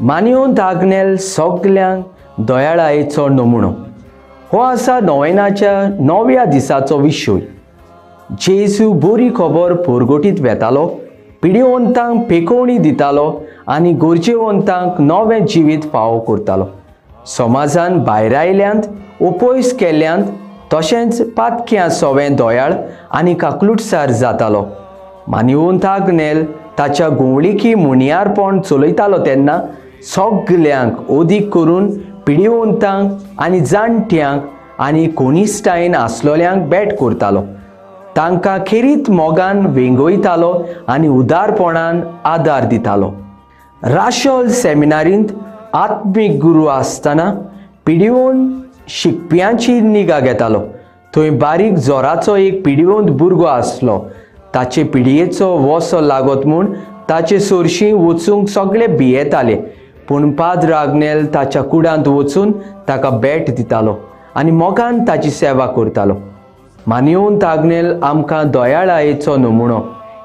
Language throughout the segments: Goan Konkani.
मानयोन आग्नेल सगल्यांक दयाळायेचो नमुनो हो आसा नोवेनाच्या 9व्या दिसाचो विशय। जेजू बरी खबर पोरगोटीत वेतालो, पिडिवंतांक पेकोवणी दितालो आनी गरजेवंतांक नवें जिवीत फावो करतालो। समाजान भायर आयल्यांत, उपयस केल्यांत, तशेंच पातक्यां सोवें दयाळ आनी काकलुटसार जातालो। मानयोन आग्नेल ताच्या गोंवळिकी मुनियारपण चलयतालो तेन्ना सगल्यांक ओदीक करून पिडिवंतांक आनी जाणट्यांक आनी कोनिस्टायन आसलोल्यांक भेट करतालो। तांकां खेरीत मोगान वेंगयतालो आनी उदारपणान आदार दितालो। राशोल सेमिनारींत आत्मीक गुरू आसतना पिडिवन शिकप्यांची निगा घेतालो। थंय बारीक जोराचो एक पिडिवंत भुरगो आसलो। ताचे पिडयेचो वसो लागत म्हूण ताचे सोरशीं वचूंक सगळे भियेताले, पूण पाद्र आग्नेल ताच्या कुडांत वचून ताका भेट दितालो आनी मोगान ताची सेवा करतालो। मानयोन आग्नेल आमकां दयाळायेचो नमुनो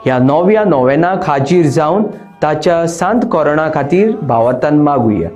ह्या 9व्या नोवेनाक हाजीर जावन ताच्या सांत कोरणा खातीर भावार्थान मागुया।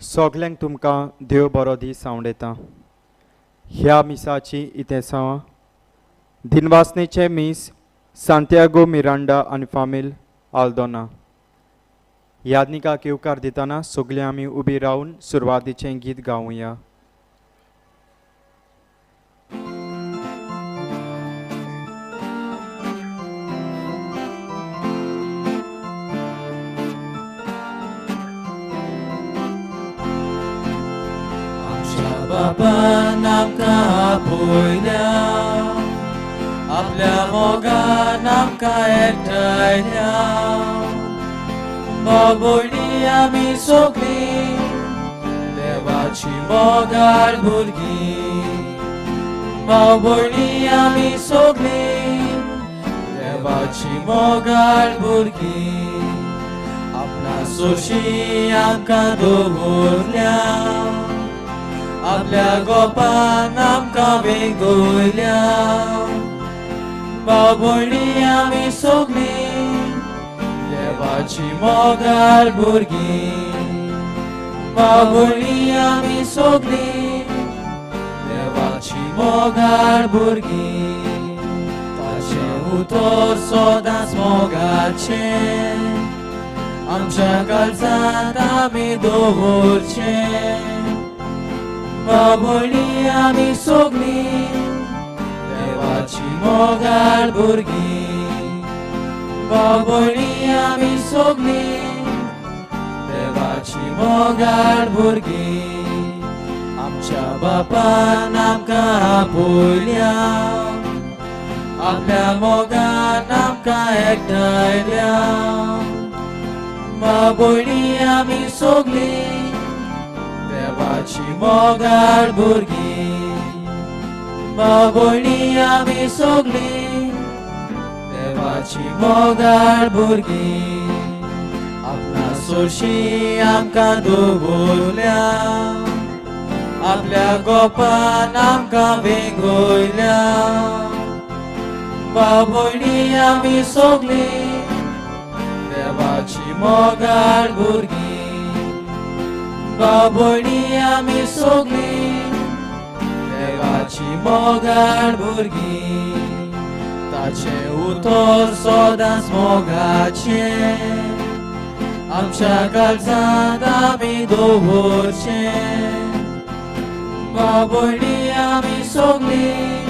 सगल्यांक तुमकां देव बरो दीस आवडटा। ह्या मिसाची इतेसांव दिनवासनेचें मीस सांतियागो मिरांडा आनी फामील आल्दोना। यादनिकाक येवकार दितना सगळीं आमी उबी रावन सुरवातीचें गीत गावया। बापान आमकां आपयल्या, आपल्या मोगान आमकां एकठांयल्या। भाव भयणी आमी सगळीं देवाची मोगाळ भुरगीं। भाव भयणी आमी सगळीं देवाची मोगाळ भुरगीं। आपणा सोशी आमकां दवरल्या, आपल्या गोपान आमकां वेंगयल्या। भाव भयणी आमी सगळीं देवाची मोगाळ भुरगीं। भाव भयणी आमी सगळीं देवाची मोगाळ भुरगीं। ताचें उतर सदांच मोगाचें, आमच्या काळजांत आमी दवरचें। भाव भयणी आमी सगळीं देवाची मोगाळ भुरगीं। भाव भयणी आमी सगळीं देवाची मोगाळ भुरगीं। आमच्या बापान आमकां आपयल्या, आपल्या मोगान आमकां एकठांयल्या। भाव भयणी आमी सगळीं देवाची मोगाळ भुरगीं। भाव भयणी आमी सगळीं देवाची मोगाळ भुरगीं। आपणा सोशी आमकां दवरल्या, आपल्या गोपान आमकां वेंगयल्या. भाव भयणी आमी सगळीं देवाची मोगाळ भुरगीं. भाव भयणी आमी सगळीं देवाची मोगाळ भुरगीं. ताचें उतर सदांच मोगाचें आमच्या काळजांत आमी दवरचें. भाव भयणी आमी सगळीं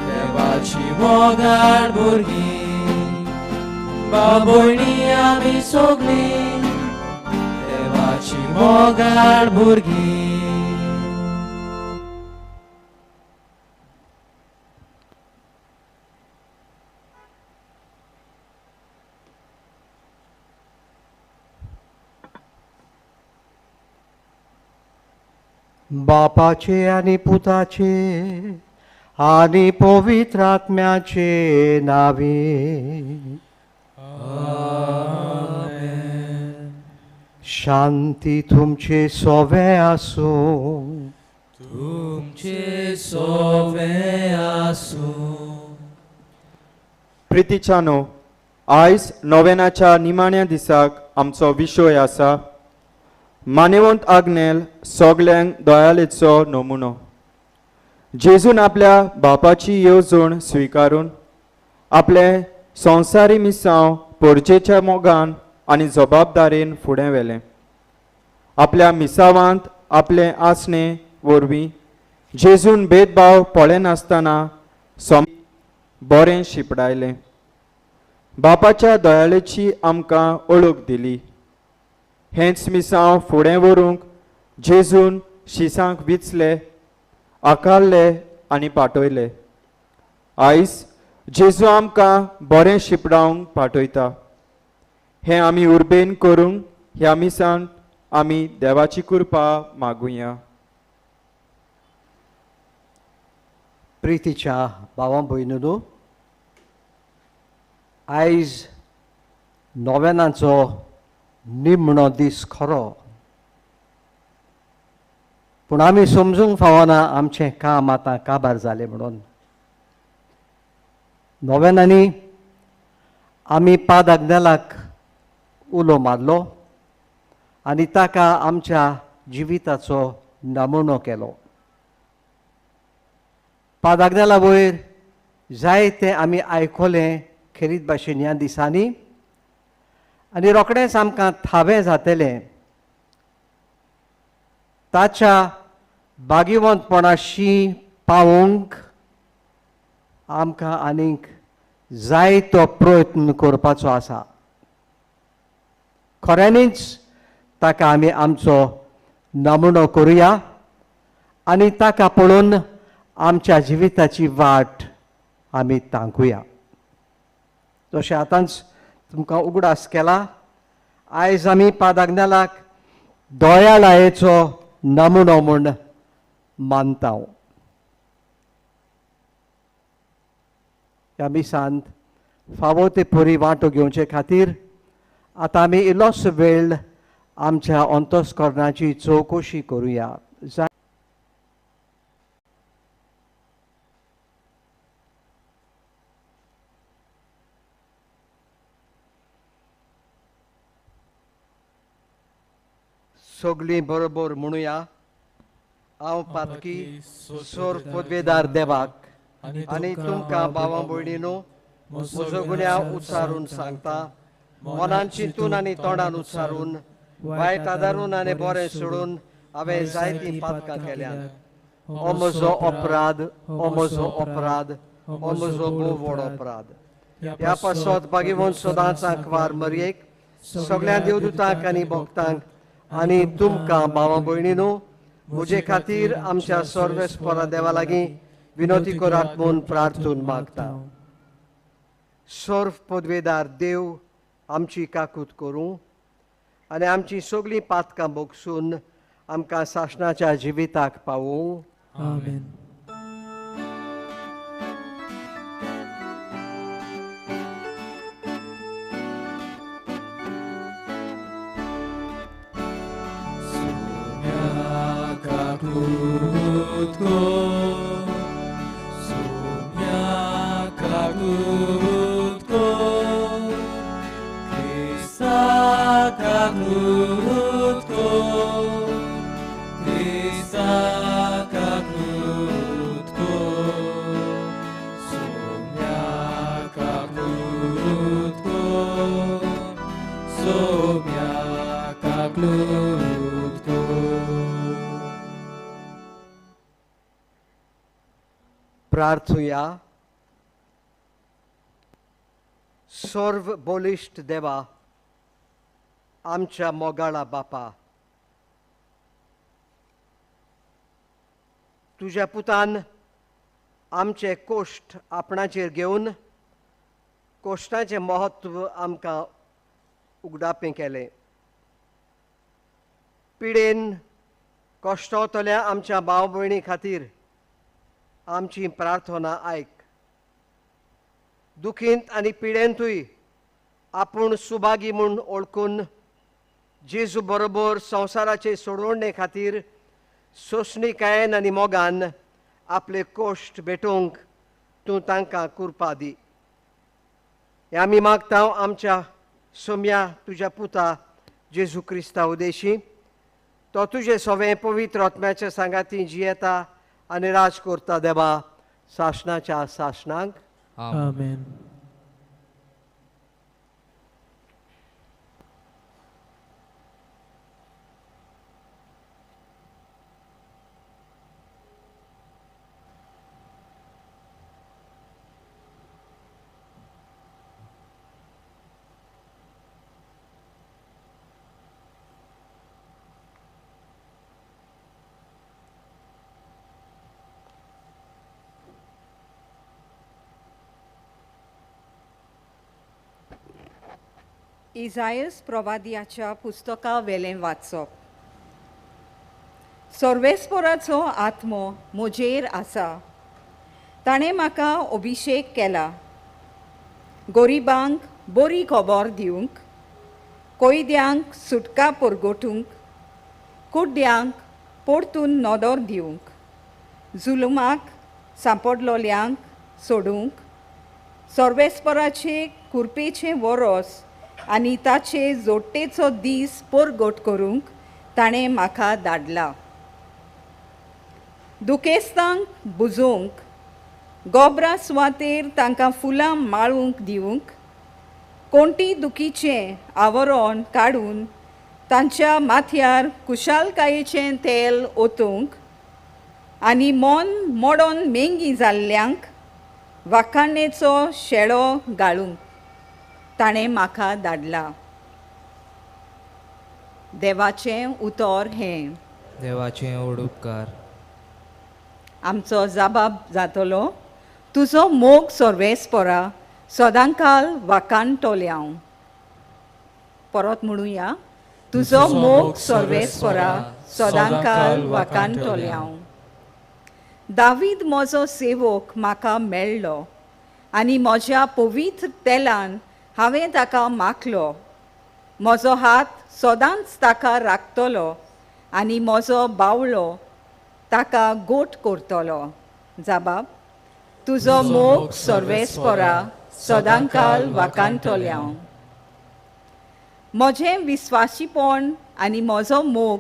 देवाची मोगाळ भुरगीं. भाव भयणी आमी सगळीं देवाची मोगाळ भुरगीं. बापाचे आनी पुताचे आनी पवित्र आत्म्याचे नावे. आमेन. शांती तुमचे सोवे आसूं. तुमचे सोवे आसूं. प्रितीच्यानो, आयज नोवेनाच्या निमाण्या दिसाक आमचो विशय आसा मानेवंत आग्नेल सगल्यांक दयालेचो नमुनो. जेजून आपल्या बापाची येवजण स्विकारून आपले संवसारी मिसांव पोरजेच्या मोगान आनी जबाबदारेन फुडें व्हेलें. आपल्या मिसावांत आपले आसणे वरवीं जेजून भेदभाव पळयनासतना सम बरें शिपडायलें. बापाच्या दयाळेची आमकां ओळख दिली. हेंच मिसांव फुडें व्हरूंक जेजून शिसांक विचले, आकारले आनी पाठयले. आयज जेजू आमकां बरें शिपडावंक पाठयता. हें आमी उर्बेन करूंक ह्या मिसान आमी देवाची कृपा मागुया. प्रितीच्या भावा भयणीनो, आयज नोवेनाचो निमणो दीस खरो, पूण आमी समजूंक फावना आमचें काम आतां काबार जालें म्हणून. नोवेनांनी आमी पाद आग्नेलाक उलो मारलो आनी ताका आमच्या जिविताचो नमुनो केलो. पाद आग्नेला वयर जायतें आमी आयकलें खेरीत भाशेन ह्या दिसांनी आनी रोखडेंच आमकां थावें जातलें ताच्या भागिवंतपणाशी पावोवंक आमकां आनीक जायतो प्रयत्न करपाचो आसा. खऱ्यांनीच ताका आमी आमचो नमुनो करुया आनी ताका पळोवन आमच्या जिविताची वाट आमी तांकुया. जशें आतांच तुमकां उगडास केला, आयज आमी पाद आग्नेलाक दयाळायेचो नमुनो म्हूण मानता. ह्या मिसांत फावो ते परी वांटो घेवचे खातीर आतां आमी इल्लोसो वेळ आमच्या अंतस्करणाची चवकशी करुया. सगळीं बरोबर म्हणुया, हांव पातकी सोर पदवेदार देवाक आनी तुमकां भावां भयणीनो म्हजो गुन्यांव उच्चारून सांगता. मनान चिंतून आनी तोंडान उच्चारून, वायट आदारून आनी बरें सोडून हांवें जायतीं पातकां केल्यांत. हो म्हजो अपराध, हो म्हजो अपराध, हो म्हजो भोव व्हड अपराध. ह्या पासत भागीवंत सदांच आंकवार मरयेक, सगळ्या देवदूतांक आनी भक्तांक आनी तुमकां भावां भयणीनो म्हजे खातीर आमच्या सर्वेस्परा देवा लागीं विनोती करात म्हूण प्रार्थून मागता. सर्व पदवेदार देव आमची काकूत करूं आनी आमची सगळीं पातकां भोगसून आमकां सासणाच्या जिविताक पावोवं. आमेन. काकूत कोर, क्रिस्ता काकूत कोर, क्रिस्ता काकूत कोर, सोम्या काकूत कोर, सोम्या काकूत कोर. प्रार्थुया. सर्व बलिश्ट देवा, आमच्या मोगाळा बापा, तुज्या पुतान आमचे कोश्ट आपणाचेर घेवन कोश्टाचें म्हत्व आमकां उगडापें केलें. पिडेन कश्टवतल्या आमच्या भाव भयणी खातीर आमची प्रार्थना आयक. दुखींत आनी पिडेंतूय आपूण सुभागी म्हूण ओळखून जेजू बरोबर संवसाराचे सोडवणे खातीर सोंसणीकायेन आनी मोगान आपले कोश्ट भेटोवंक तूं तांकां कुरपा दी. हें आमी मागता आमच्या सोम्या तुज्या पुता जेजू क्रिस्ता उदेशी. तो तुजे सवें पवित्र आत्म्याच्या सांगाती जियेता आनी राज करता देवा सासणाच्या सासणाक. आमेन. इजायस प्रवादियाच्या पुस्तका वेलें वाचप. सर्वेस्पराचो आत्मो म्हजेर आसा, ताणें म्हाका अभिशेक केला गरिबांक बरी खबर दिवंक, कैद्यांक सुटका परगटूंक, कुड्ड्यांक परतून नदर दिवंक, जुलुमाक सांपडलोल्यांक सोडूंक, सर्वेस्पराचे कुरपेचें वरोस आनी ताचे जोडटेचो दीस परगट करूंक ताणें म्हाका धाडला. दुखेस्तांक बुजोवंक, गोबरा सुवातेर तांकां फुलां माळूंक दिवंक, कोणती दुखीचें आवरण काडून तांच्या माथ्यार कुशालकायेचें तेल ओतूंक आनी मन मोडोन मेंगी जाल्ल्यांक वाखाणेचो शेळो घालूंक ताणें म्हाका धाडला. देवाचें उतर हें. देवाचें उपकार. आमचो जबाब जातलो, तुजो मोग सर्वेस्परा सदांकाल वाखाणटलें हांव. परत म्हणुया, तुजो मोग सर्वेस्परा सदांकाल वाखाणटलें हांव. दावीद म्हजो सेवक म्हाका मेळ्ळो आनी म्हज्या पवित्र तेलान हांवें ताका माखलो. म्हजो हात सदांच ताका राखतलो आनी म्हजो बावळो ताका गोट करतलो. जबाब, तुजो मोग सर्वेस्परा सदांकाल वाखाणटलें हांव. म्हजें विस्वासीपण आनी म्हजो मोग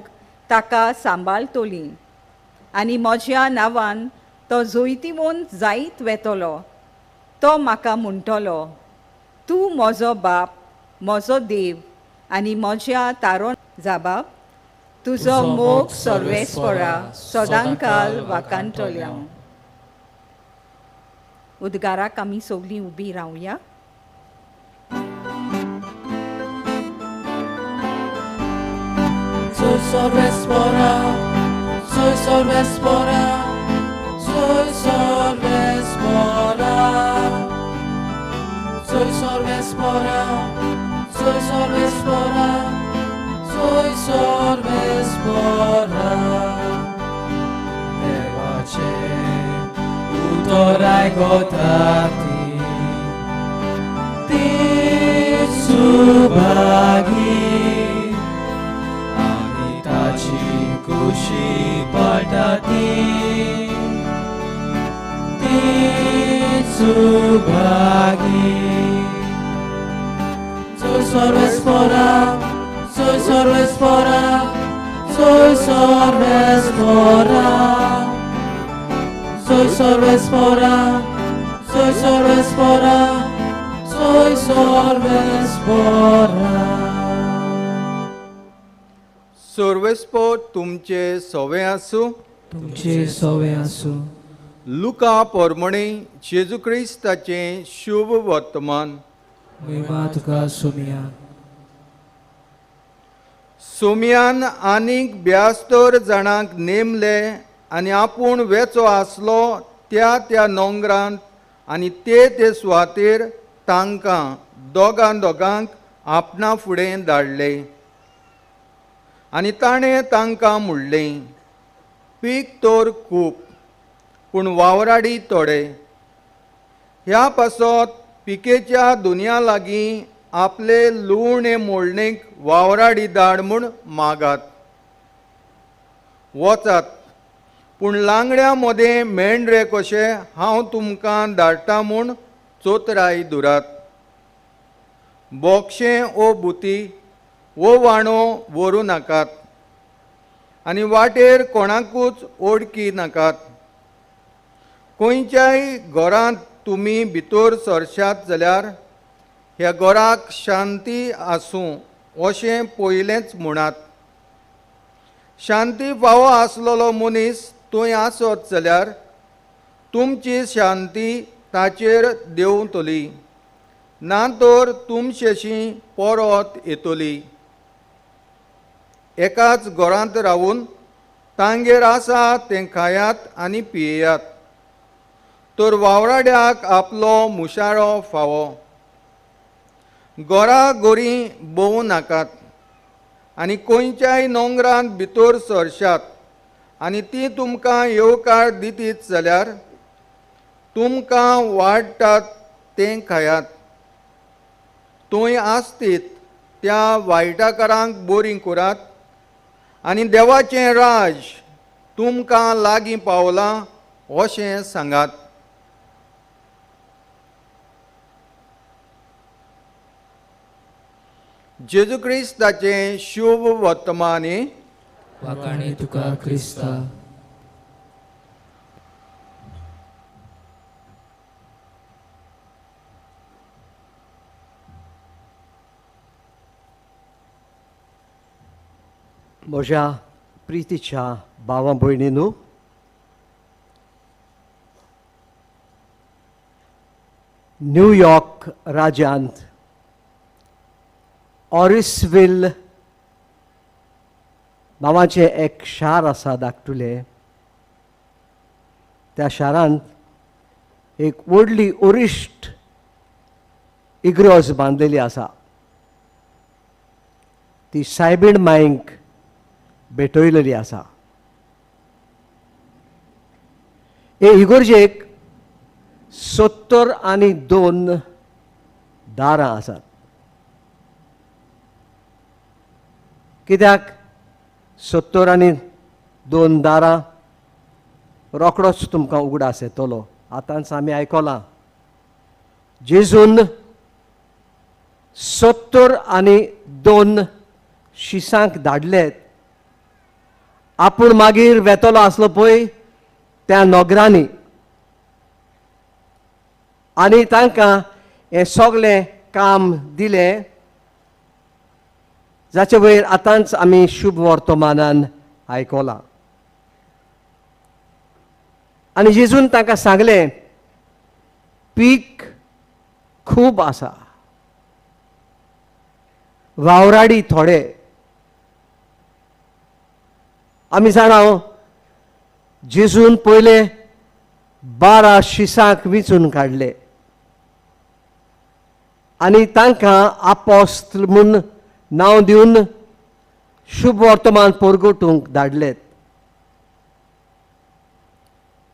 ताका सांबाळटली आनी म्हज्या नांवान तो जैतिवंत जायत वेतलो. तो म्हाका म्हणटलो, तूं म्हजो बाप, म्हजो देव आनी म्हज्या तारो. जबाब, तुजो मोग सर्वेस्परा सदांकाल वाखाणटलें हांव. उद्गाराक आमी सगळीं उबी रावया. Soy sorvespora, soy sorvespora, soy sorvespora, soy sorvespora, soy sorvespora, soy sorvespora. Devache utorai gotati ti subagi ami tachi kushi patati ti subagi. ती. Soy sorvespora, soy sorvespora, soy sorvespora. Soy sorvespora, soy sorvespora, soy sorvespora. सर्वेस्पोर तुमचे सोवे आसूं. तुमचे सोवे आसूं. लुका पोरमणे जेजू क्रिस्ताचें शुभ वर्तमान. महिमा तुका सोमिया. सोमियान आनीक 72 जाणांक नेमले आनी आपूण वेचो आसलो त्या त्या नोंगरांत आनी ते ते सुवातेर तांकां दोगां दोगांक आपणा फुडें धाडले. आनी ताणें तांकां म्हणलें, पीक तर खूब पूण वावराडी थोडे. ह्या पासत पिकेच्या दुनिया लागीं आपले लुवणे मोडणेक वावराडी धाड म्हूण मागात. वचात पूण लांगड्या मदें मेंढरे कशे हांव तुमकां धाडटा म्हूण चोतराय दुरात. बोक्षें ओ बुती वो वाणो व्हरूं नाकात आनी वाटेर कोणाकूच ओडकी नाकात. खंयच्याय घरांत तुमी भितर सरशात जाल्यार ह्या घराक शांती आसूं अशें पयलेंच म्हणात. शांती फावो आसलेलो मनीस थंय आसत जाल्यार तुमची शांती ताचेर देंवतली, ना तर तुमचेशी परत येतली. एकाच घरांत रावून तांगेर आसा तें खायात आनी पियेयात, तर वावराड्याक आपलो मुशारो फावो. घरा गोरी भोंवू नाकात आनी खंयच्याय नोंगरांत भितर सरशात आनी ती तुमकां येवकार दितीत जाल्यार तुमकां वाडटात तें खायात. थंय आसतीत त्या वायटाकारांक बरीं करात आनी देवाचें राज तुमकां लागीं पावलां अशें सांगात. जेजू क्रिस्ताचें शुभ वर्तमानी. वाखाणी तुका क्रिस्ता. म्हज्या प्रितीच्या भावा भयणीनू, न्यूयॉर्क राज्यांत ऑरिसविल नांवाचें एक शार आसा धाकटुलें. त्या शारांत एक व्हडली ओरिश्ट इग्रोज बांदलेली आसा. ती सायबीण माईंक भेटयलेली आसा. हे इगोर्जेक 72 दारां आसात. कित्याक 72 दारां? रोकडोच तुमकां उगडास येतलो. आतांच आमी आयकलां जेजून 72 शिसांक धाडलेत. आपूण मागीर वेतलो आसलो पळय त्या नगरांनी आनी तांकां हें सगळें काम दिलें, जाचे वयर आतांच आमी शुभ वर्तमानान आयकलां. आनी जेजून तांकां सांगलें, पीक खूब आसा, वावराडी थोडे. आमी जाणा जेजून पयले 12 शिसांक विंचून काडले आनी तांकां आपोस्ल म्हूण नांव दिवन शुभ वर्तमान परगटूंक धाडलेत.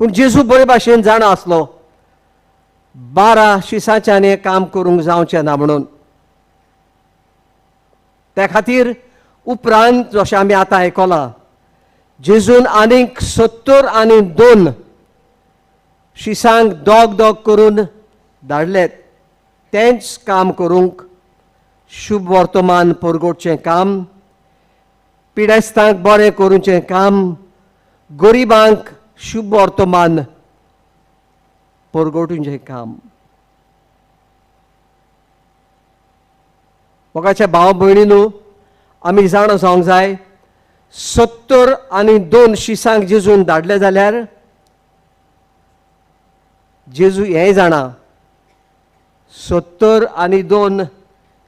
पूण जेजू बरे भाशेन जाणा आसलो 12 शिसांच्यान हें काम करूंक जावचें ना म्हणून. त्या खातीर उपरांत जशें आमी आतां आयकलां जेजून आनीक 72 शिसांक दोग दोग करून धाडलेत. तेंच काम करूंक, शुभ वर्तमान परगटचें काम, पिडेस्तांक बरें करूचें काम, गरिबांक शुभ वर्तमान परगटूचें काम। मोगाच्या भाव भयणीनू, आमी जाणा जावंक जाय, 72 शिसांक जेजून धाडले जाल्यार जेजू हें जाणा 72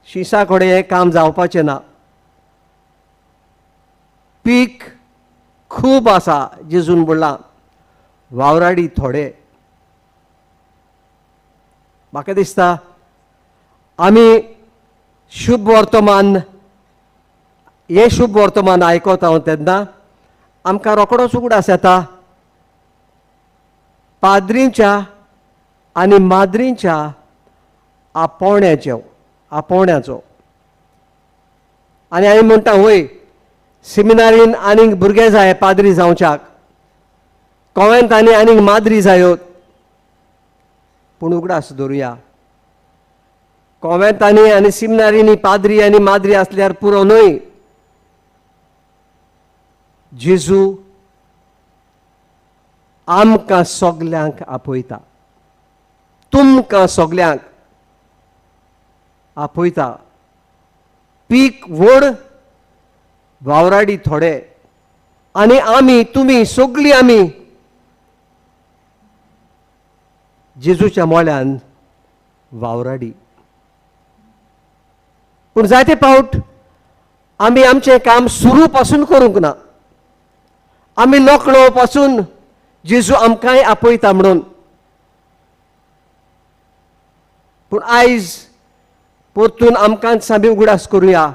शिसां कडेन हें काम जावपाचें ना। पीक खूब आसा जेजून म्हणलां, वावराडी थोडे। म्हाका दिसता आमी शुभ वर्तमान, हें शुभ वर्तमान आयकता हांव तेन्ना आमकां रोकडोच उगडास येता पाद्रींच्या आनी माद्रींच्या आपोवण्याचो। आनी आमी म्हणटा वय सिमिनारीन आनीक भुरगे जाय पाद्री जावच्याक, कोवेंतांनी आनीक माद्री जायोत। पूण उगडास दवरुया, कोवेंतांनी आनी सिमिनारींनी पाद्री आनी माद्री आसल्यार पुरो न्हय। जेजू आमकां सगल्यांक आपयता, तुमकां सगल्यांक आपयता। पीक व्हड, वावराडी थोडे, आनी आमी तुमी सगळीं आमी जेजूच्या मोल्यान वावराडी। पूण जायते पावट आमी आमचें काम सुरू पासून करूंक ना, आमी नकळो पासून जेजू आमकांय आपयता म्हणून। पूण आयज परतून आमकां आमी उगडास करुया,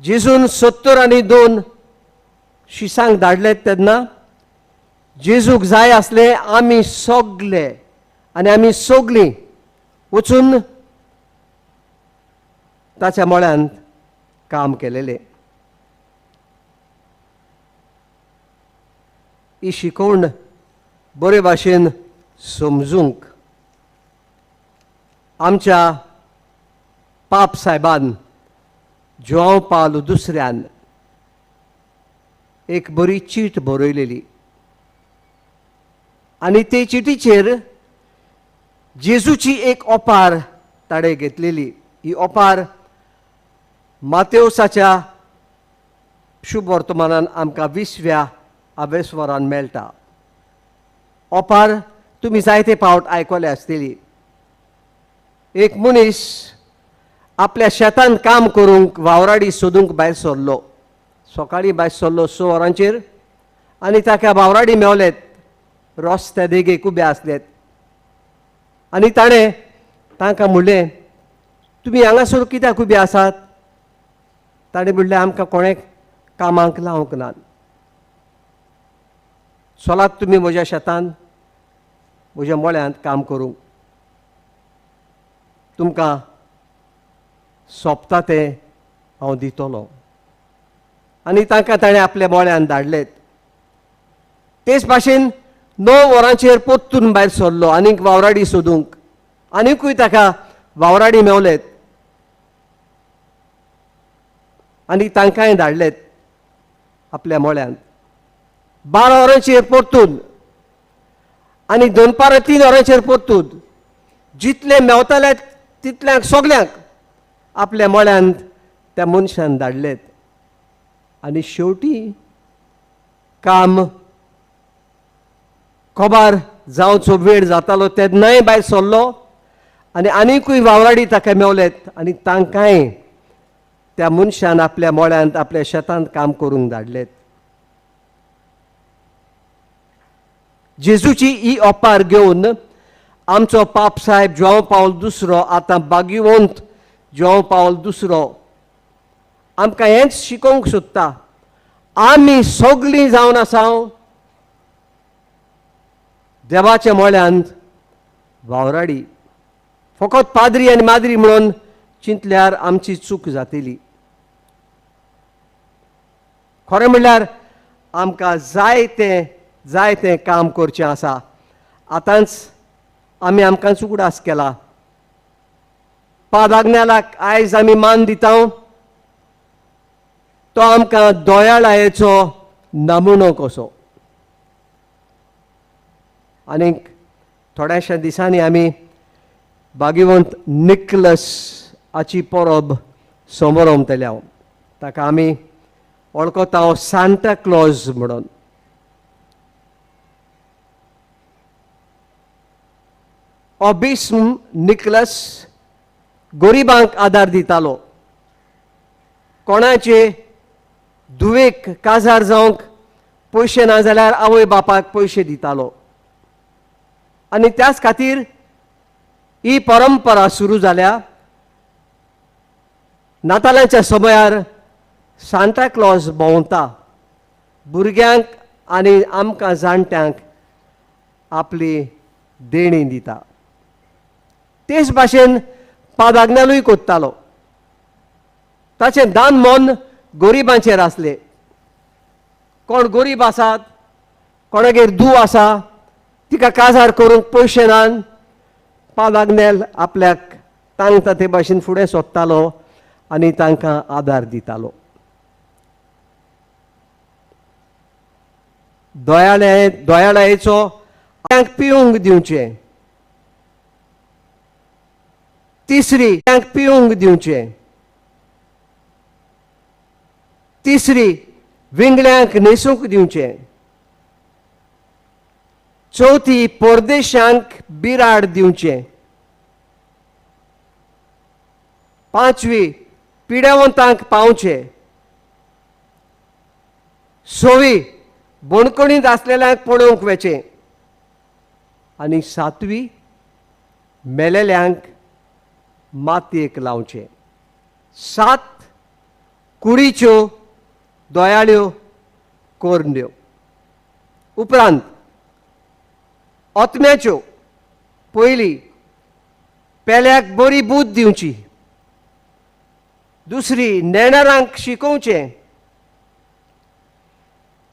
जेजून 72 शिसांक धाडले तेन्ना जेजूक जाय आसले आमी सगले आनी आमी सगलीं वचून ताच्या मळ्यांत काम केलेलें। ही शिकवण बरे भाशेन समजूंक आमच्या पाप साहेबान जुआंव पावल दुसऱ्यान एक बरी चीट बरयलेली आनी ते चिटीचेर जेजूची एक ओपार ताणें घेतलेली। ही ओपार मातेवसाच्या शुभ वर्तमानान आमकां 20व्या आवेस्वरान मेळटा। ओपार तुमी जायते पावट आयकले आसतली। एक मनीस आपल्या शेतान काम करूंक वावराडी सोदूंक भायर सरलो। सकाळीं भायर सरलो 6 वरांचेर आनी ताका वावराडी मेवलेत, रस्त्या देगेक उबे आसलेत आनी ताणें तांकां म्हणलें, तुमी हांगासर कित्याक उबे आसात? ताणें म्हणलें, आमकां कोणें कामाक लावंक ना, चलात तुमी म्हज्या शेतान म्हज्या मळ्यांत काम करूंक, तुमकां सोंपता तें हांव दितलो। आनी तांकां ताणें आपल्या मळ्यान धाडलेत। तेच भाशेन 9 वरांचेर परतून भायर सरलो आनीक वावराडी सोदूंक, आनीकूय ताका वावराडी मेवलेत आनी तांकांय धाडलेत आपल्या मळ्यांत। 12 वरांचेर परतून आनी दनपारां 3 वरांचेर परतून जितले मेवताले तितल्यांक सगल्यांक आपल्या मळ्यांत त्या मनशान धाडलेत। आनी शेवटी काम खबर जावचो वेळ जातालो तेन्नाय भायर सरलो आनी आनीकूय वावराडी ताका मेवलेत आनी तांकांय त्या मनशान आपल्या मळ्यांत आपल्या शेतांत काम करूंक धाडलेत। जेजूची ही ओपार घेवन आमचो पाप साहेब जुआंव पावल दुसरो, आतां भाग्यवंत जुआंव पावल दुसरो, आमकां हेंच शिकोवंक सोदता, आमी सगलीं जावन आसा देवाच्या मळ्यांत वावराडी। फकत पाद्री आनी माद्री म्हणून चिंतल्यार आमची चूक जातली। खरें म्हणल्यार आमकां जायतें जायतें काम करचें आसा। आतांच आमी आमकां उगडास केला, पादाग्नेलाक आयज आमी मान दिता, तो आमकां दयाळायेचो नमुनो कसो। आनीक थोड्याशा दिसांनी आमी भाग्यवंत निकलस हाची परब समरमतले। ताका आमी वळखता सांता क्लॉज म्हणून। हो बिस्म निकलस गरिबांक आदार दितालो, कोणाचे धुवेक काजार जावंक पयशे ना जाल्यार आवय बापाक पयशे दितालो आनी त्याच खातीर ही परंपरा सुरू जाल्या। नातालांच्या समयार सांता क्लॉज भोंवता, भुरग्यांक आनी आमकां जाणट्यांक आपली देणी दिता। तेच भाशेन पादाग्नेलूय कोत्तालो, ताचें दान मन गरिबांचेर आसलें। कोण गरीब आसात, कोणागेर धूव आसा, तिका काजार करूंक पयशे नान, पादाग्नेल आपल्याक तांकता ते भाशेन फुडें सोदतालो आनी तांकां आदार दितालो। दयाळायेचो पिवंक दिवचें। तिसरी, पिवंक दिवचें। तिसरी, विंगड्यांक न्हेसूंक दिवचें। चवथी, परदेशांक बिराड दिवचें। पांचवी, पिडेवंतांक पावचें। सवी, बणकणींत आसलेल्यांक पळोवंक वेचें। आनी सातवी, मेलेल्यांक मातयेक लावचें। 7 कुडीच्यो दयाळ्यो कोरण्यो। उपरांत आत्म्याच्यो, पयली पेल्याक बरी बूद दिवची, दुसरी नेणारांक शिकोवचें,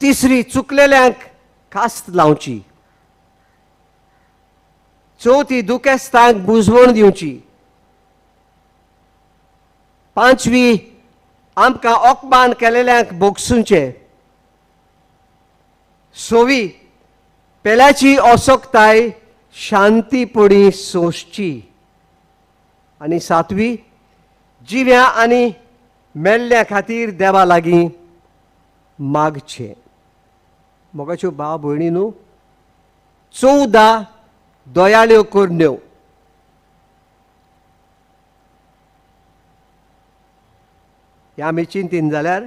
तिसरी चुकलेल्यांक कास्त लावची, चवथी दुखेस्तांक बुजवण दिवची, पांचवी आमकां अपमान केलेल्यांक भोगसुचें, सवी पेल्याची असक्ताय शांतीपणी सोंसची आनी सातवी जिव्या आनी मेल्ल्या खातीर देवा लागीं मागचें। मोगाच्यो भाव भयणी न्हू, 14 दयाळ्यो करण्यो। हें आमी चिंतीन जाल्यार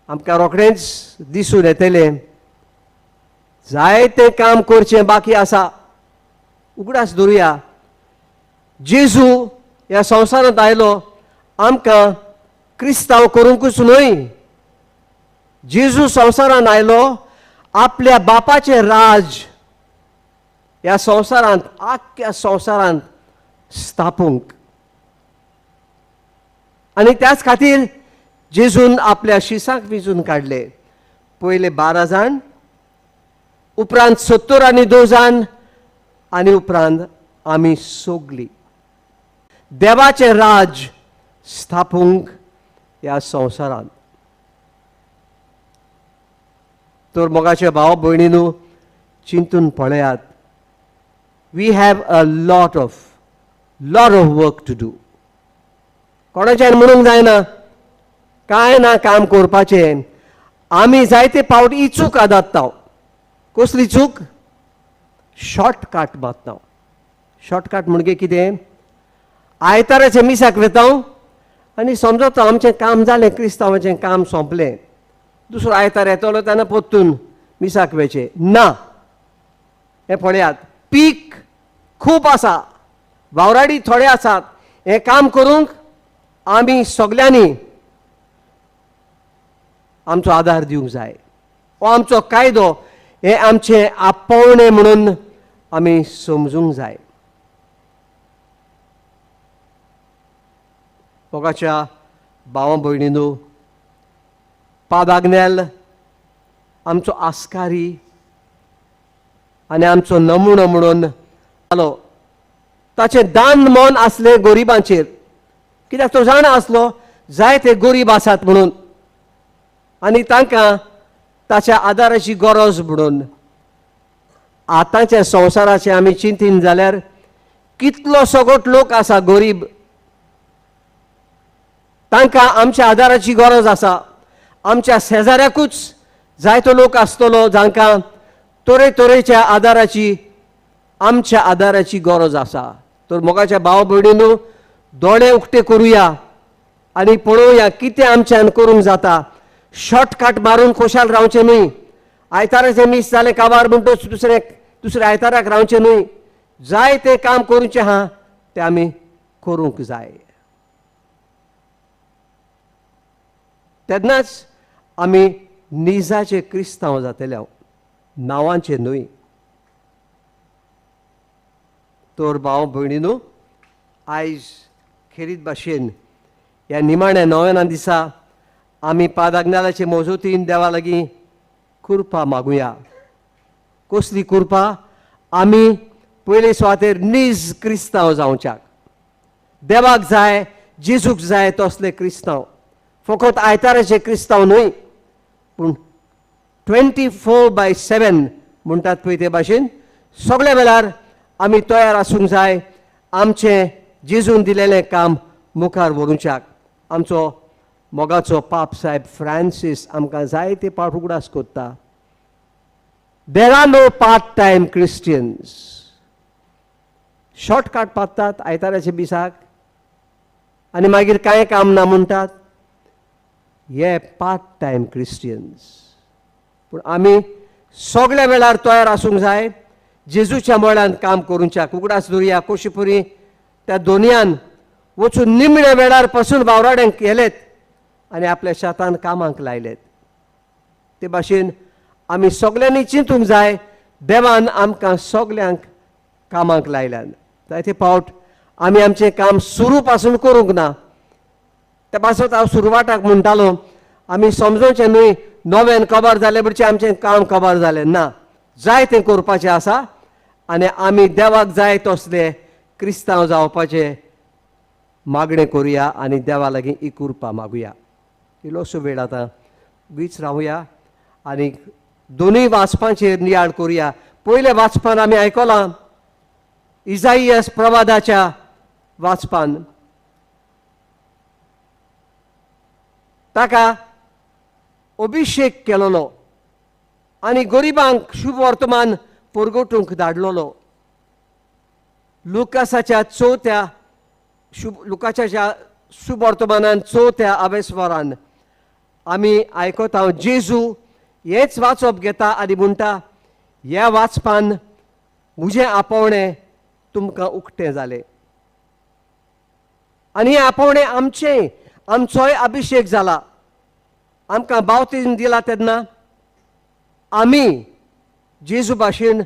आमकां रोखडेंच दिसून येतलें जायतें काम करचें बाकी आसा। उगडास धरुया, जेजू ह्या संवसारांत आयलो आमकां क्रिस्तांव करूंकूच न्हय, जेजू संवसारांत आयलो आपल्या बापाचें राज ह्या संवसारांत, आख्ख्या संवसारांत स्थापूंक। आनी त्याच खातीर जेजून आपल्या शिसाक विंचून काडले, पयले 12 जाण, उपरांत 72 जाण आनी उपरांत आमी सगलीं देवाचें राज स्थापूंक ह्या संवसारांत। तर मोगाचे भाव भयणीनू, चिंतून पळयात, we have a lot of work to do. कोणाच्यान म्हणूंक जायना कांय ना काम करपाचें। आमी जायते पावट ही चूक आदारता। कसली चूक? शॉर्टकट मारता। शॉर्टकट म्हणजे कितें? आयताराचें मिसाक वता आनी समजता आमचें काम जालें, क्रिस्तांवाचें काम सोंपलें, दुसरो आयतार येतलो तेन्ना परतून मिसाक वचें ना। हें पळयात, पीक खूब आसा, वावराडी थोडे आसात, हें काम करूंक आमी सगल्यांनी आमचो आदार दिवंक जाय। हो आमचो कायदो, हें आमचें आपोवणें म्हणून आमी समजूंक जाय। मोगाच्या भावा भयणीनू, पादाग्नेल आमचो आस्कारी आनी आमचो नमुनो म्हणून जालो। ताचें दान मन आसलें गरिबांचेर, कित्याक तो जाणा आसलो जायते गरीब आसात म्हणून आनी तांकां ताच्या आदाराची गरज म्हणून। आतांच्या संवसाराचें आमी चिंतीन जाल्यार कितलो सगट लोक आसा गरीब, तांकां आमच्या आदाराची गरज आसा। आमच्या शेजाऱ्याकूच जायतो लोक आसतलो जांकां तरेतरेच्या आदाराची, आमच्या आदाराची गरज आसा। तर मोगाच्या भाव भयणीनू, दोळे उक्ते करुया आनी पळोवया कितें आमच्यान करूंक जाता। शॉर्टकट मारून खोशाल रावचें न्हय। आयताराचें मीस जालें काबार म्हणटच दुसऱ्या आयताराक रावचें न्हय। जाय तें काम करूचें आहा तें आमी करूंक जाय, तेन्नाच आमी निजाचे क्रिस्तांव जातले, नांवांचे न्हय। तर भाव भयणीनू, आयज खेरीत भाशेन ह्या निमाण्या नव्याना दिसा आमी पादाग्नालाचे मोजोतीन देवा लागीं कृपा मागुया। कसली कृपा? आमी पयले सुवातेर नीज क्रिस्तांव जावच्याक, देवाक जाय, जेजूक जाय तसले क्रिस्तांव, फकत आयताराचे क्रिस्तांव न्हय, पूण 24/7 म्हणटात पळय ते भाशेन सगळ्या वेळार आमी तयार आसूंक जाय आमचें जेजून दिलेलें काम मुखार व्हरूच्याक। आमचो मोगाचो पाप साहेब फ्रांसीस आमकां जायते पावट उगडास कोत्ता, there are no part time Christians. Shortcut पात्तात आयताराच्या दिसाक आनी मागीर कांय काम ना म्हणटात, हे पार्ट टायम क्रिस्टियन्स। पूण आमी सगळ्या वेळार तयार आसूंक जाय जेजूच्या मळान काम करूच्याक। उगडास दवरुया कोशीपुरी त्या दोनयान वचून निमण्या वेळार पासून वावराड्यांक केलेत आनी आपल्या शेतान कामाक लायलेत। ते भाशेन आमी सगल्यांनी चिंतूंक जाय देवान आमकां सगल्यांक कामाक लायल्यान। जायते फावट आमी आमचें काम सुरू पासून करूंक ना। त्या पासत हांव सुरवाताक म्हणटालो आमी समजोवचें न्हय नव्यान कबार जालें म्हणजे आमचें काम कबार जालें ना, जाय तें करपाचें आसा आनी आमी देवाक जाय तसले क्रिस्तांव जावपाचें मागणें करुया आनी देवा लागीं ही कृपा मागुया। इल्लोसो वेळ आतां वीच रावया आनी दोनूय वाचपांचेर नियाळ करुया। पयल्या वाचपान आमी आयकलां इजाईयस प्रवादाच्या वाचपान, ताका अभिषेक केलोलो आनी गरिबांक शुभ वर्तमान परगटूंक धाडलोलो। लुकासाच्या चवथ्या लुकाच्या शुभ वर्तमानान चवथ्या आवेस्वरान आमी आयकता जेजू हेच वाचप घेता आनी म्हणटा, ह्या वाचपान म्हजें आपोवणें तुमकां उक्तें जालें आनी हें आपोवणें आमचें, आमचोय अभिषेक जाला। आमकां बावतीज्म दिला तेन्ना आमी जेजू भाशेन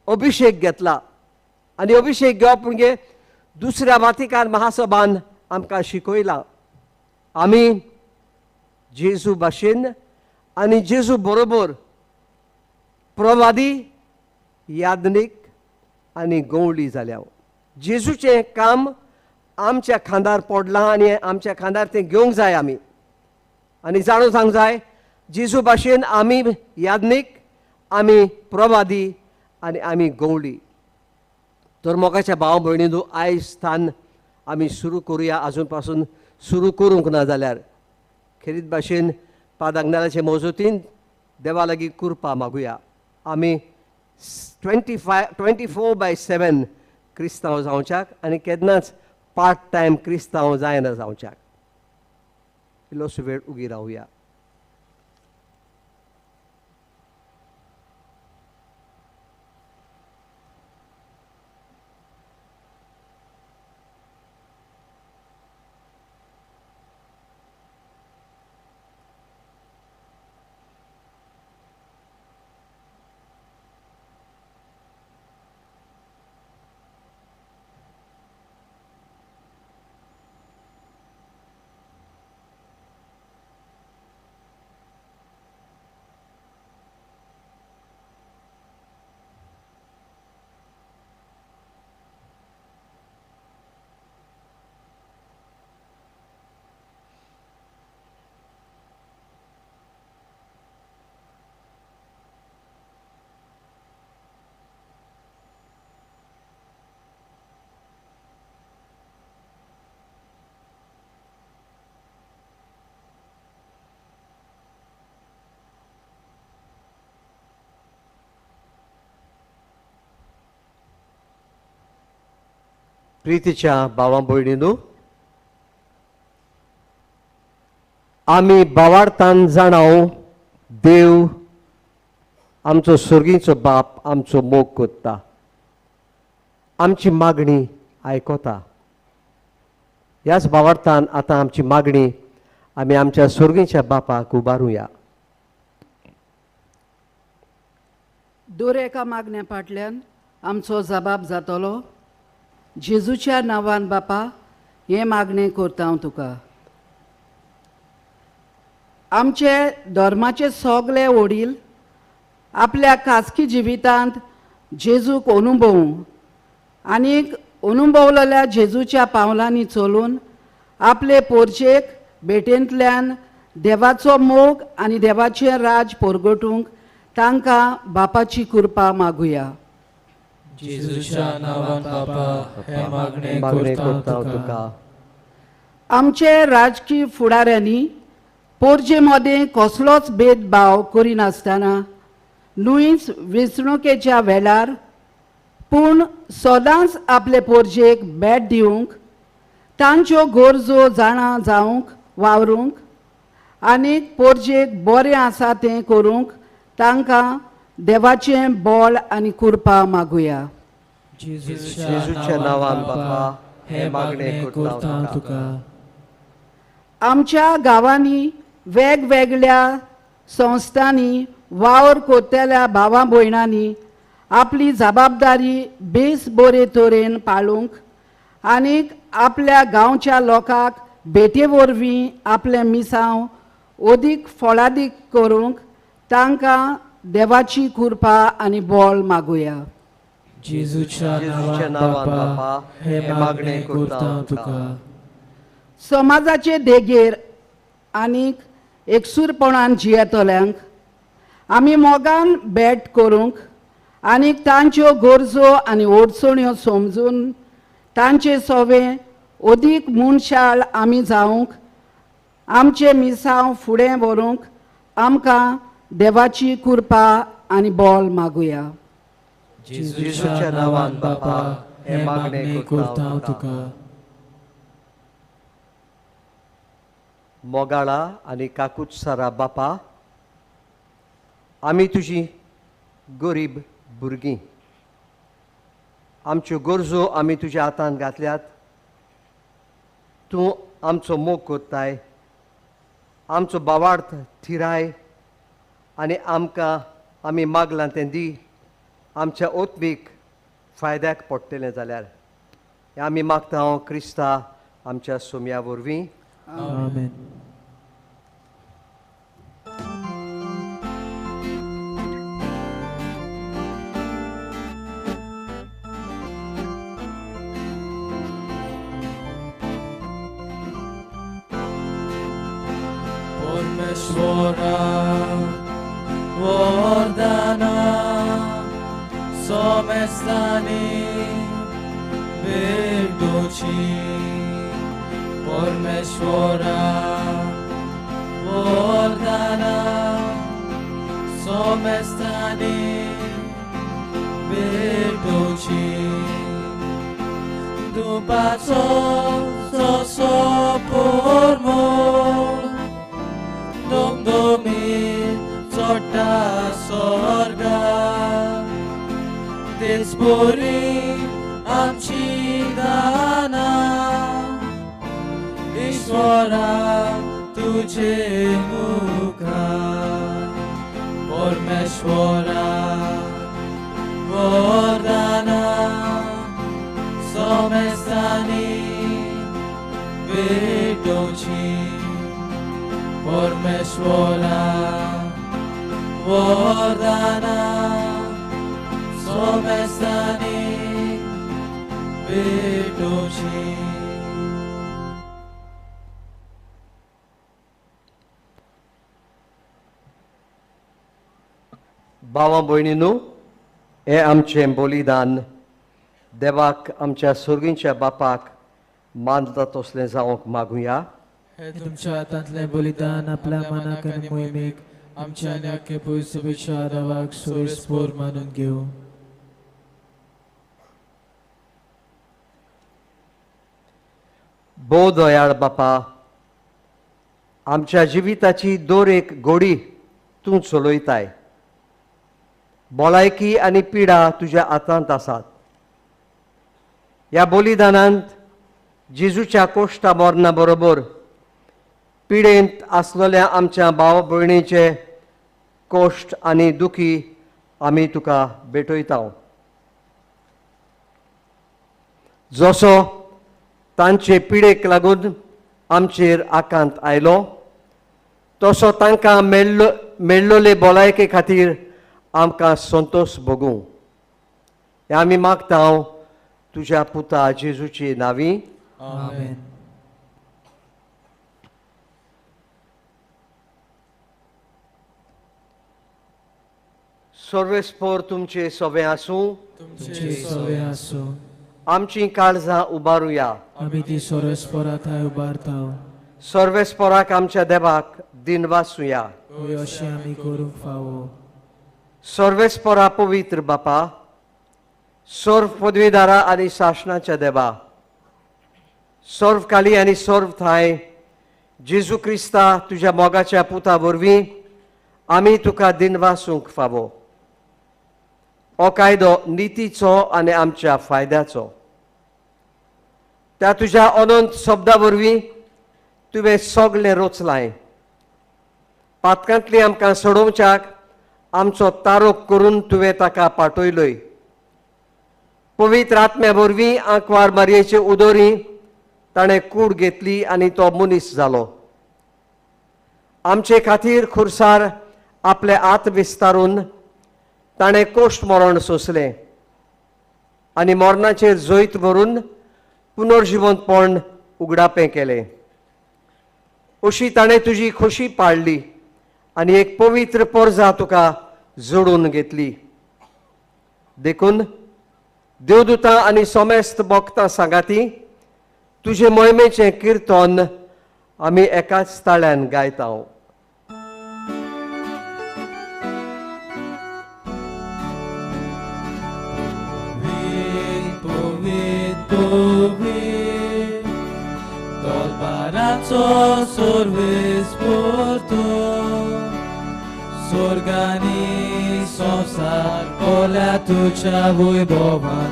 अभिषेक घेतला आनी अभिषेक घेवप म्हणजे दुसऱ्या वातिकान महासभान आमकां शिकयलां आमी जेजू भाशेन आनी जेजू बरोबर प्रवादी, याज्ञीक आनी गवळी जाल्या। जेजूचें काम आमच्या खांदार पडलां आनी आमच्या खांदार तें घेवंक जाय आमी, आनी जाणून सांग जाय जेजू भाशेन आमी याज्ञीक, आमी प्रवादी आनी आमी गवळी। तर मोगाच्या भाव भयणीनू, आयज स्थान आमी सुरू करुया, आजून पासून सुरू करूंक ना जाल्यार खेरीत भाशेन पादाग्नालाचे मोजोतीन देवा लागीं कृपा मागुया। आमी 24/7 क्रिस्तांव जावच्याक आनी केन्नाच पार्ट टायम क्रिस्तांव जायना जावच्याक। इल्लोसो वेळ उगी रावया। प्रितीच्या भावा भयणीनू, आमी बावार्थान जाणाव देव आमचो सर्गीचो बाप आमचो मोग करता, आमची मागणी आयकता. ह्याच बावार्थान आतां आमची मागणी आमी आमच्या सर्गीच्या बापाक उबारुया. दर एका मागण्या फाटल्यान आमचो जबाब जातलो. जेजूच्या नांवान बापा हें मागणें करता हांव तुका. आमचे धर्माचे सगळे वडील आपल्या खाजगी जिवितांत जेजूक अनुभवूं आनीक अनुभवलेल्या जेजूच्या पावलांनी चलून आपले पोरचेक भेटेंतल्यान देवाचो मोग आनी देवाचें राज परगटूंक तांकां बापाची कृपा मागुया. जेजूच्या नांवान बापा हें मागणें करता तुका. आमचे राजकीय फुडाऱ्यांनी पोरजे मदें कसलोच भेदभाव करिनासतना न्हूच वेंचणुकेच्या वेळार पूण सदांच आपले पोरजेक भेट दिवंक, तांच्यो गरजो जाणा जावंक वावरूंक आनी पोरजेक बरें आसा तें करूंक तांकां देवाचें बळ आनी कृपा मागुया. जेजूच्या नांवान बापा हें मागणें करता तुका. आमच्या गांवांनी वेगवेगळ्या संस्थांनी वावर करतल्या भावा भयणांनी आपली जबाबदारी बेस बरे तरेन पाळूंक आनीक आपल्या गांवच्या लोकांक भेटे वरवीं आपलें मिसांव अदीक फळादीक करूंक तांकां देवाची कृपा आनी बळ मागुया. जेजूच्या नांवान बापा हें मागणें करता तुका. समाजाचे देगेर आनीक एकसूरपणान जियेतल्यांक आमी मोगान भेट करूंक आनीक तांच्यो गरजो आनी अडचण्यो समजून तांचे सोवे अदीक मनशाळ आमी जावंक आमचें मिसांव फुडें व्हरूंक आमकां देवाची कृपा आनी बळ मागुया. जेजूच्या नांवान बापा हें मागणें करता तुका. मोगाळा आनी काकुत्सारा बापा, आमी तुजी गरीब भुरगीं, आमच्यो गरजो आमी तुज्या हातान घातल्यात. तूं आमचो मोग करताय, आमचो बावार्थ थिराय आनी आमकां आमी मागलां तें दी. आमच्या ओतवीक फायद्याक पडटलें जाल्यार हें आमी मागता हांव क्रिस्ता आमच्या सोम्या वरवीं. आमेन. परमेश्वरा वरदाना सोमेस्तानी भेटोची. परमेश्वरा वरदाना सोमेस्तानी भेटोची. दुपाचो जसो पोरमोल दुमदुमी चडटा स्वर्गा, तेच बरी आमची दाना ईश्वरा तुझे मुखार. परमेश्वरा वरदाना सोमेस्तानी भेटोची. परमेश्वरा वरदाना सोमेस्तानी भेटोची. भावा भयणीनू, हें आमचें बलिदान देवाक आमच्या सर्गीच्या बापाक मानता तसलें जावंक मागुया. हे तुमच्या हातांतलें बलिदान आपल्या मनाक आनी मोहिमेक आमच्या आनी आख्खे पयसुपेच्या देवाक सोयस्पोर मानून घेवं. भोव दयाळ बापा, आमच्या जिविताची दर एक गोडी तूं चलयताय. भलायकी आनी पिडा तुज्या हातांत आसात. ह्या बलिदानांत जेजूच्या कोश्टा मरणा बरोबर पिडेंत आसलेल्या आमच्या भाव भयणीचे कोश्ट आनी दुखी आमी तुका भेटयता. जसो तांचे पिडेक लागून आमचेर आकांत आयलो तसो तांकां मेळ्ळोले भलायके खातीर आमकां संतोश भोगूं. हें आमी मागता तुज्या पुता जेजूचे नांवी. आमेन. सर्वेस्पोर तुमचे सवे आसूं. तुमचे सवे आसूं. आमची काळजां उबारुया. आमी ती सर्वेस्पोरा थंय उबारता. सर्वेस्पोराक आमच्या देवाक दिनवासुया. हय, अशें आमी करूंक फावो. सर्वेस्पोरा पवित्र बापा, सर्व पदवीदारा आनी सासणाच्या देवा, सर्व काली आनी सर्व थांय जेजू क्रिस्ता तुज्या मोगाच्या पुता वरवीं आमी तुका दिनवासूंक फावो. हो कायदो नितीचो आनी आमच्या फायद्याचो. त्या तुज्या अनंत शब्दा वरवीं तुवें सगळें रचलाय. पातकांतली आमकां सोडोवच्याक आमचो तारोक करून तुवें ताका पाठयलोय. पवित्र आत्म्या वरवीं आंकवार मारयेचे उदोरी ताणें कूड घेतली आनी तो मनीस जालो. आमचे खातीर खुर्सार आपले हात विस्तारून ताणें कोश्ट मरण सोंसलें आनी मरणाचेर जैत व्हरून पुनर्जिवंतपण उगडापें केलें. अशी ताणें तुजी खोशी पाळ्ळी आनी एक पवित्र परजा तुका जोडून घेतली. देखून देवदूतां आनी समेस्त भक्तां सांगाती तुजे मोहिमेचें किर्तन आमी एकाच ताळ्यान गायता. पवित्र तलवाराचो सर्वेस्पोर तूं, स्वर्गानी संवसार पोल्या तुज्या वैभवान,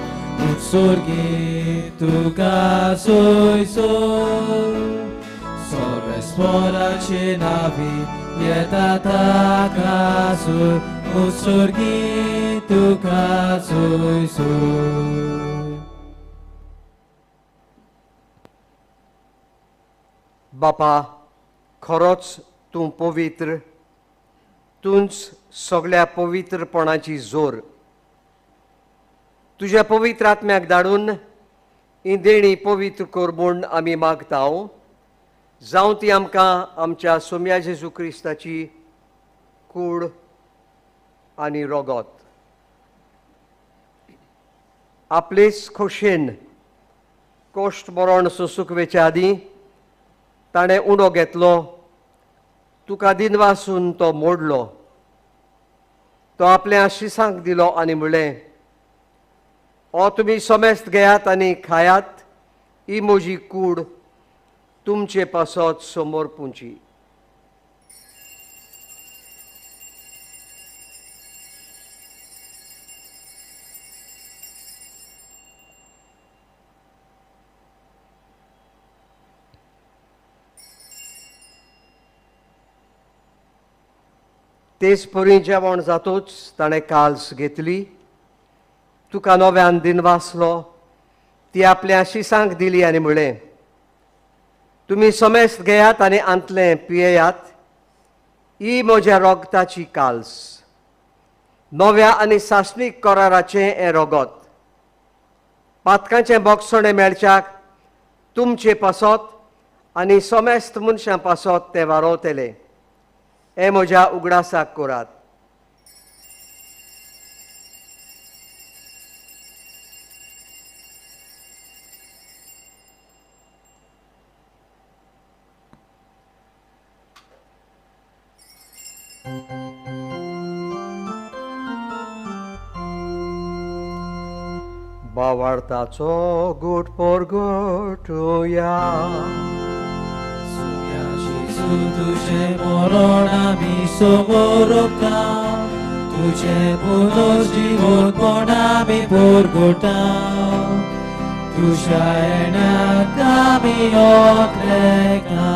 उत्सर्गी तुका सोयसोय. सर्वेस्पोराचे नावी येता ताका सोय, उत्सर्गी तुका सोयसोय. बापा, खरोच तूं पवित्र, तूंच सगळ्या पवित्रपणाची जोर. तुज्या पवित्र आत्म्याक धाडून ही देणी पवित्र कर म्हूण आमी मागता. जावं ती आमकां आमच्या सोम्या जेजू क्रिस्ताची कूड आनी रोगत. आपलेच खोशेन कोश्ट मरण सोसूंक वेचे आदीं ताणें उणो घेतलो, तुका दिनवासून तो मोडलो. तो आपल्या आशिसांक दिलो आनी म्हणलें, हो तुमी समेस्त घेयात आनी खायात, ही म्हजी कूड तुमचे पासत समोर पुंची. तेच परी जेवण जातूच ताणें काल्स घेतली, तुका नव्यान दिनवासलो, ती आपल्या शिसांक दिली आनी म्हणलें, तुमी समेस्त घेयात आनी आंतलें पियेयात, ही म्हज्या रोगताची काल्स, नव्या आनी सासणीक कराराचें हें रोगत. पातकांचें बोगसणें मेळच्याक तुमचे पासत आनी समेस्त मनशां पासत तें वारोवतलें. हें म्हज्या उगडासाक करात. बावार्थाचो गोट परगटुया. सुम्या जेजू तुजें मरण आमी समोरता, तुजें पुनर्जिवनपण आमी परगटा, तुज्या येण्याक आमी ओतरेता.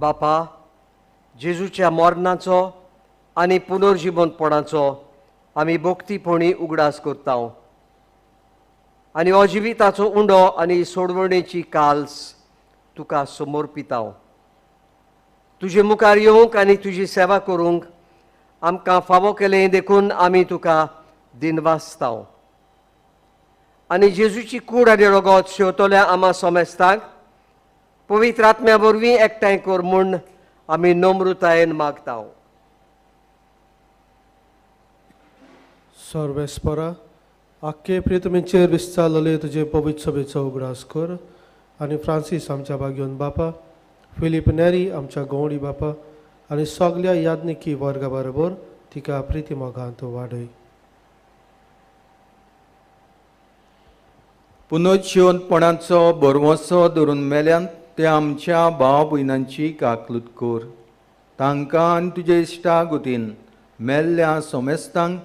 बापा, जेजूच्या मरणाचो आनी पुनर्जिवनपणाचो आमी भक्तीपणी उगडास करता आनी हो जिविताचो उंडो आनी सोडवणेची काल्स तुका समर्पिता. तुजे मुखार येवंक आनी तुजी सेवा करूंक आमकां फावो केलें देखून आमी तुका दिनवासता. आनी जेजूची कूड आनी रगत शेवतल्या आमा समेस्तांक पवित्र आत्म्या वरवीं एकठांय कर म्हूण आमी नम्रतायेन मागता. सर्वेस्परा, आख्खे प्रितमीचेर विस्तारलेले तुजे पवित्र सभेचो उगडास कर आनी फ्रांसीस आमच्या भाग्योन बापा, फिलीप नेरी आमच्या गवळी बापा आनी सगल्या याज्ञिकी वर्गा बरोबर तिका प्रिती मोगांत वाडय. पुनर्जिवनपणाचो भरवंसो धरून मेल्यान ते आमच्या भाव भयणांची काकलूत कर. तांकां आनी तुजे इश्टा गोतीन मेल्ल्या सोमेस्तांक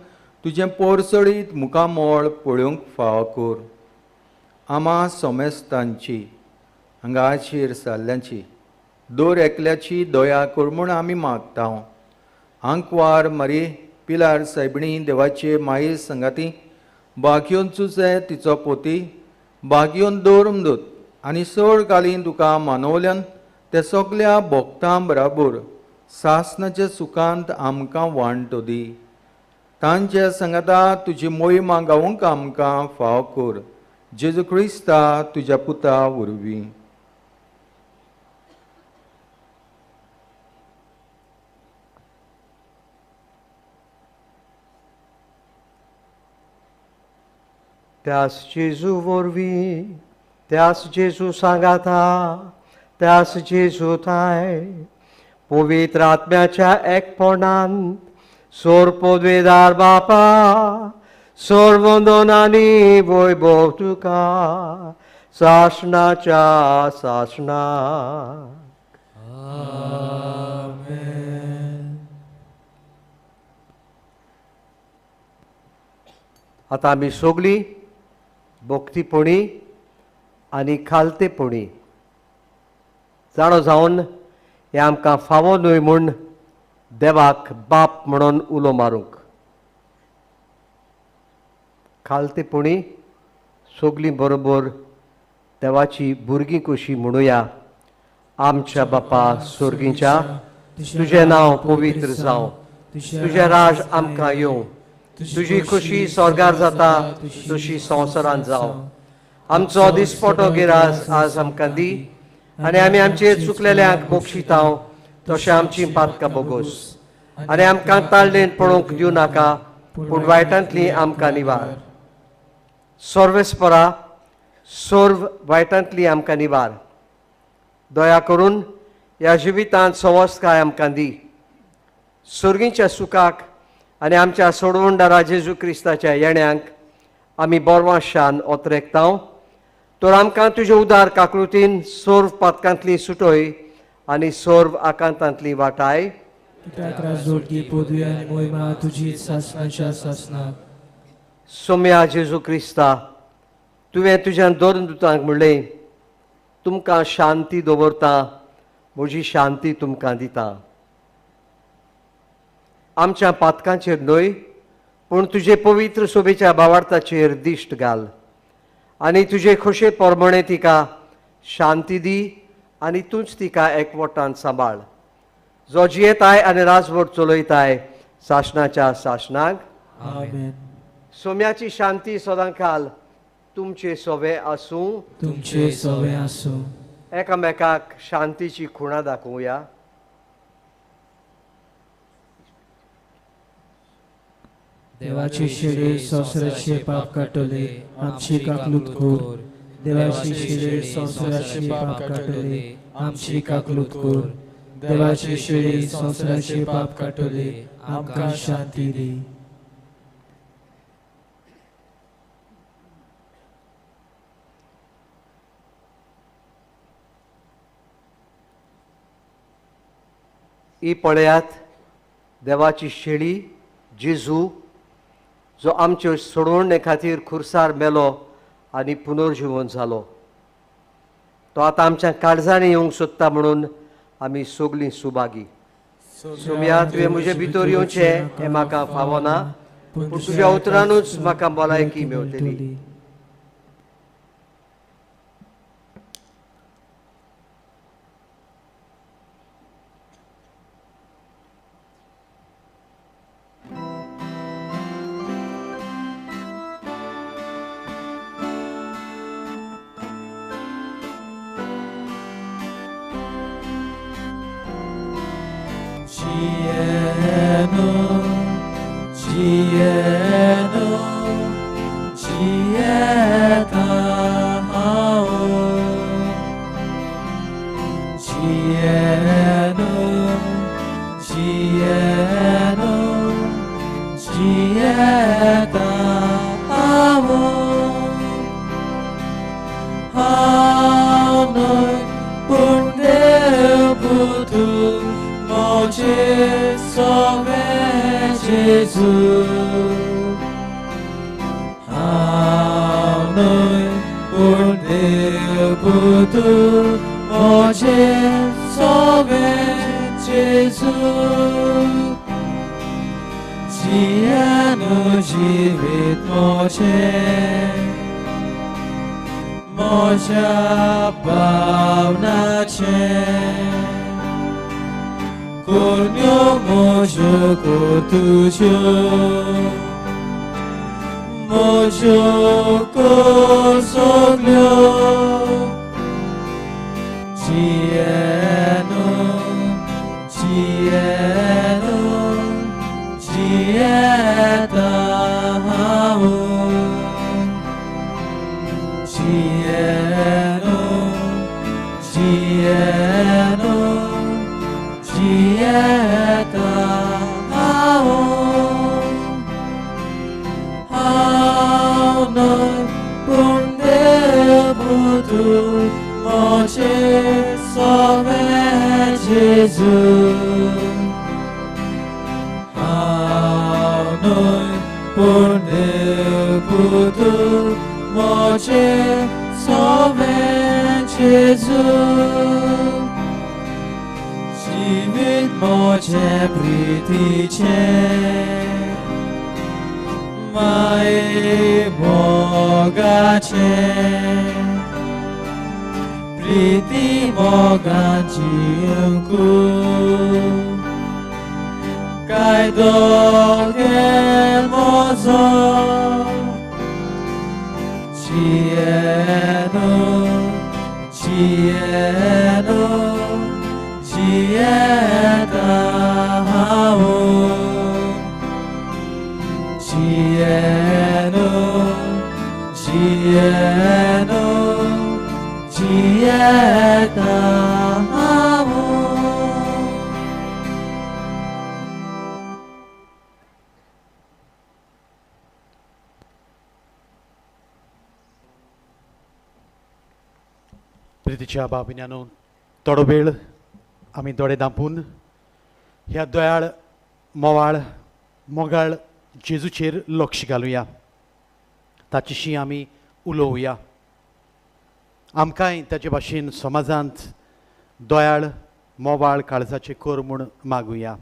तुजें पोरसडीत मुखामळ पळोवंक फावो कर. आमा सोमेस्तांची हांगाचेर साल्ल्यांची दर एकल्याची दया कर म्हूण आमी मागता. आंकवार मारी पिलार सायबिणी देवाचे माये संगाती बागयोन चुचे तिचो पोती बागयोन दवरून आनी चड कालीन तुका मानवल्यान ते सगल्या भोक्तां बराबर सासनाचे सुखांत आमकां वांटो दी. तांचे संगाता तुजी मोहिमा गावंक आमकां फाव कर. जेजू क्रिस्ता तुज्या पुता वरवीं. त्यास जेजू वरवीं, त्यास जेजू सांगाता, त्यास जेजू थांय पवित्र आत्म्याच्या एकपणान सोर पदवेदार बापा, सोर वंदनानी वैभव तुका सासणाच्या सासणाक. आमेन. आतां आमी सगळीं भक्तीपणी आनी खालतेपणी जाणो जावन हें आमकां फावो न्हय म्हूण देवाक बाप म्हणून उलो मारूंक. खालतेपणी सगळीं बरोबर देवाची भुरगीं कशीं म्हणुया. आमच्या बापा स्वर्गीच्या, तुजें नांव पवित्र जावं, तुजें राज आमकां येवं, तुजी खुशी स्वर्गार जाता तशी संवसारांत जावं. आमचो दिसपटो गिरास आज आमकां दी आनी आमी आमचे चुकलेल्यांक बक्षिता तशें आमची पातकां बोगोस आनी आमकां ताळणेन पळोवंक दिवं नाका, पूण वायटांतली आमकां निवार. सर्वेस्परा, सर्व वायटांतली आमकां निवार. दया करून ह्या जिवितांत सवस्तकाय आमकां दी. सर्गीच्या सुखाक आनी आमच्या सोडवणदारा जेजू क्रिस्ताच्या येण्यांक आमी बोरवाशान ओतरेकता. तर आमकां तुजे उदार काकृतीन सर्व पातकांतली सुटय आनी सर्व आकांतांतली वाटाय. सोम्या जेजू क्रिस्ता, तुवें तुज्या दोन दुतांक म्हणलें, तुमकां शांती दवरता, म्हजी शांती तुमकां दिता. आमच्या पातकांचेर न्हय पूण तुजे पवित्र सोबेच्या भावार्थाचेर दिश्ट घाल आनी तुजे खोशे प्रमाणे तिका शांती दी आनी तूंच तिका एकवटान सांबाळ, जो जियेताय आनी राजवट चलयताय सासणाच्या सासणाक. आमेन. सोम्याची शांती सदांकाल तुमचे सोवे आसूं, तुमचे सोवे आसूं. एकामेकाक शांतीची खुणा दाखोवया. देवाचे शिरे संवसाराचे पाप काडटले, आमची काकलूत कर. देवाचे शिरे संवसाराचे पाप काडटले, आमची काकलूत कर. देवाचे शिरे संवसाराचे पाप काडटले, आमकां शांती दी. ही पळयात देवाची शेळी जेजू जो आमच्यो सोडवणे खातीर खुर्सार मेलो आनी पुनर्जिवन जालो. तो आतां आमच्या काळजांनी येवंक सोदता म्हणून आमी सगळीं सुभागी. सोम्या तुवें म्हजे भितर येवचें हें म्हाका फावना, पूण तुज्या उतरानूच म्हाका भलायकी मेवतली. प्रितीच्या बाबिन्यानो, थोडो वेळ आमी दोळे धांपून ह्या दयाळ मोवाळ मोगाळ जेजूचेर लक्ष घालुया, ताचेशी आमी उलोवया. आमकांय ताचे भाशेन समाजांत दयाळ मोवाळ काळजाचे कर म्हूण मागुया.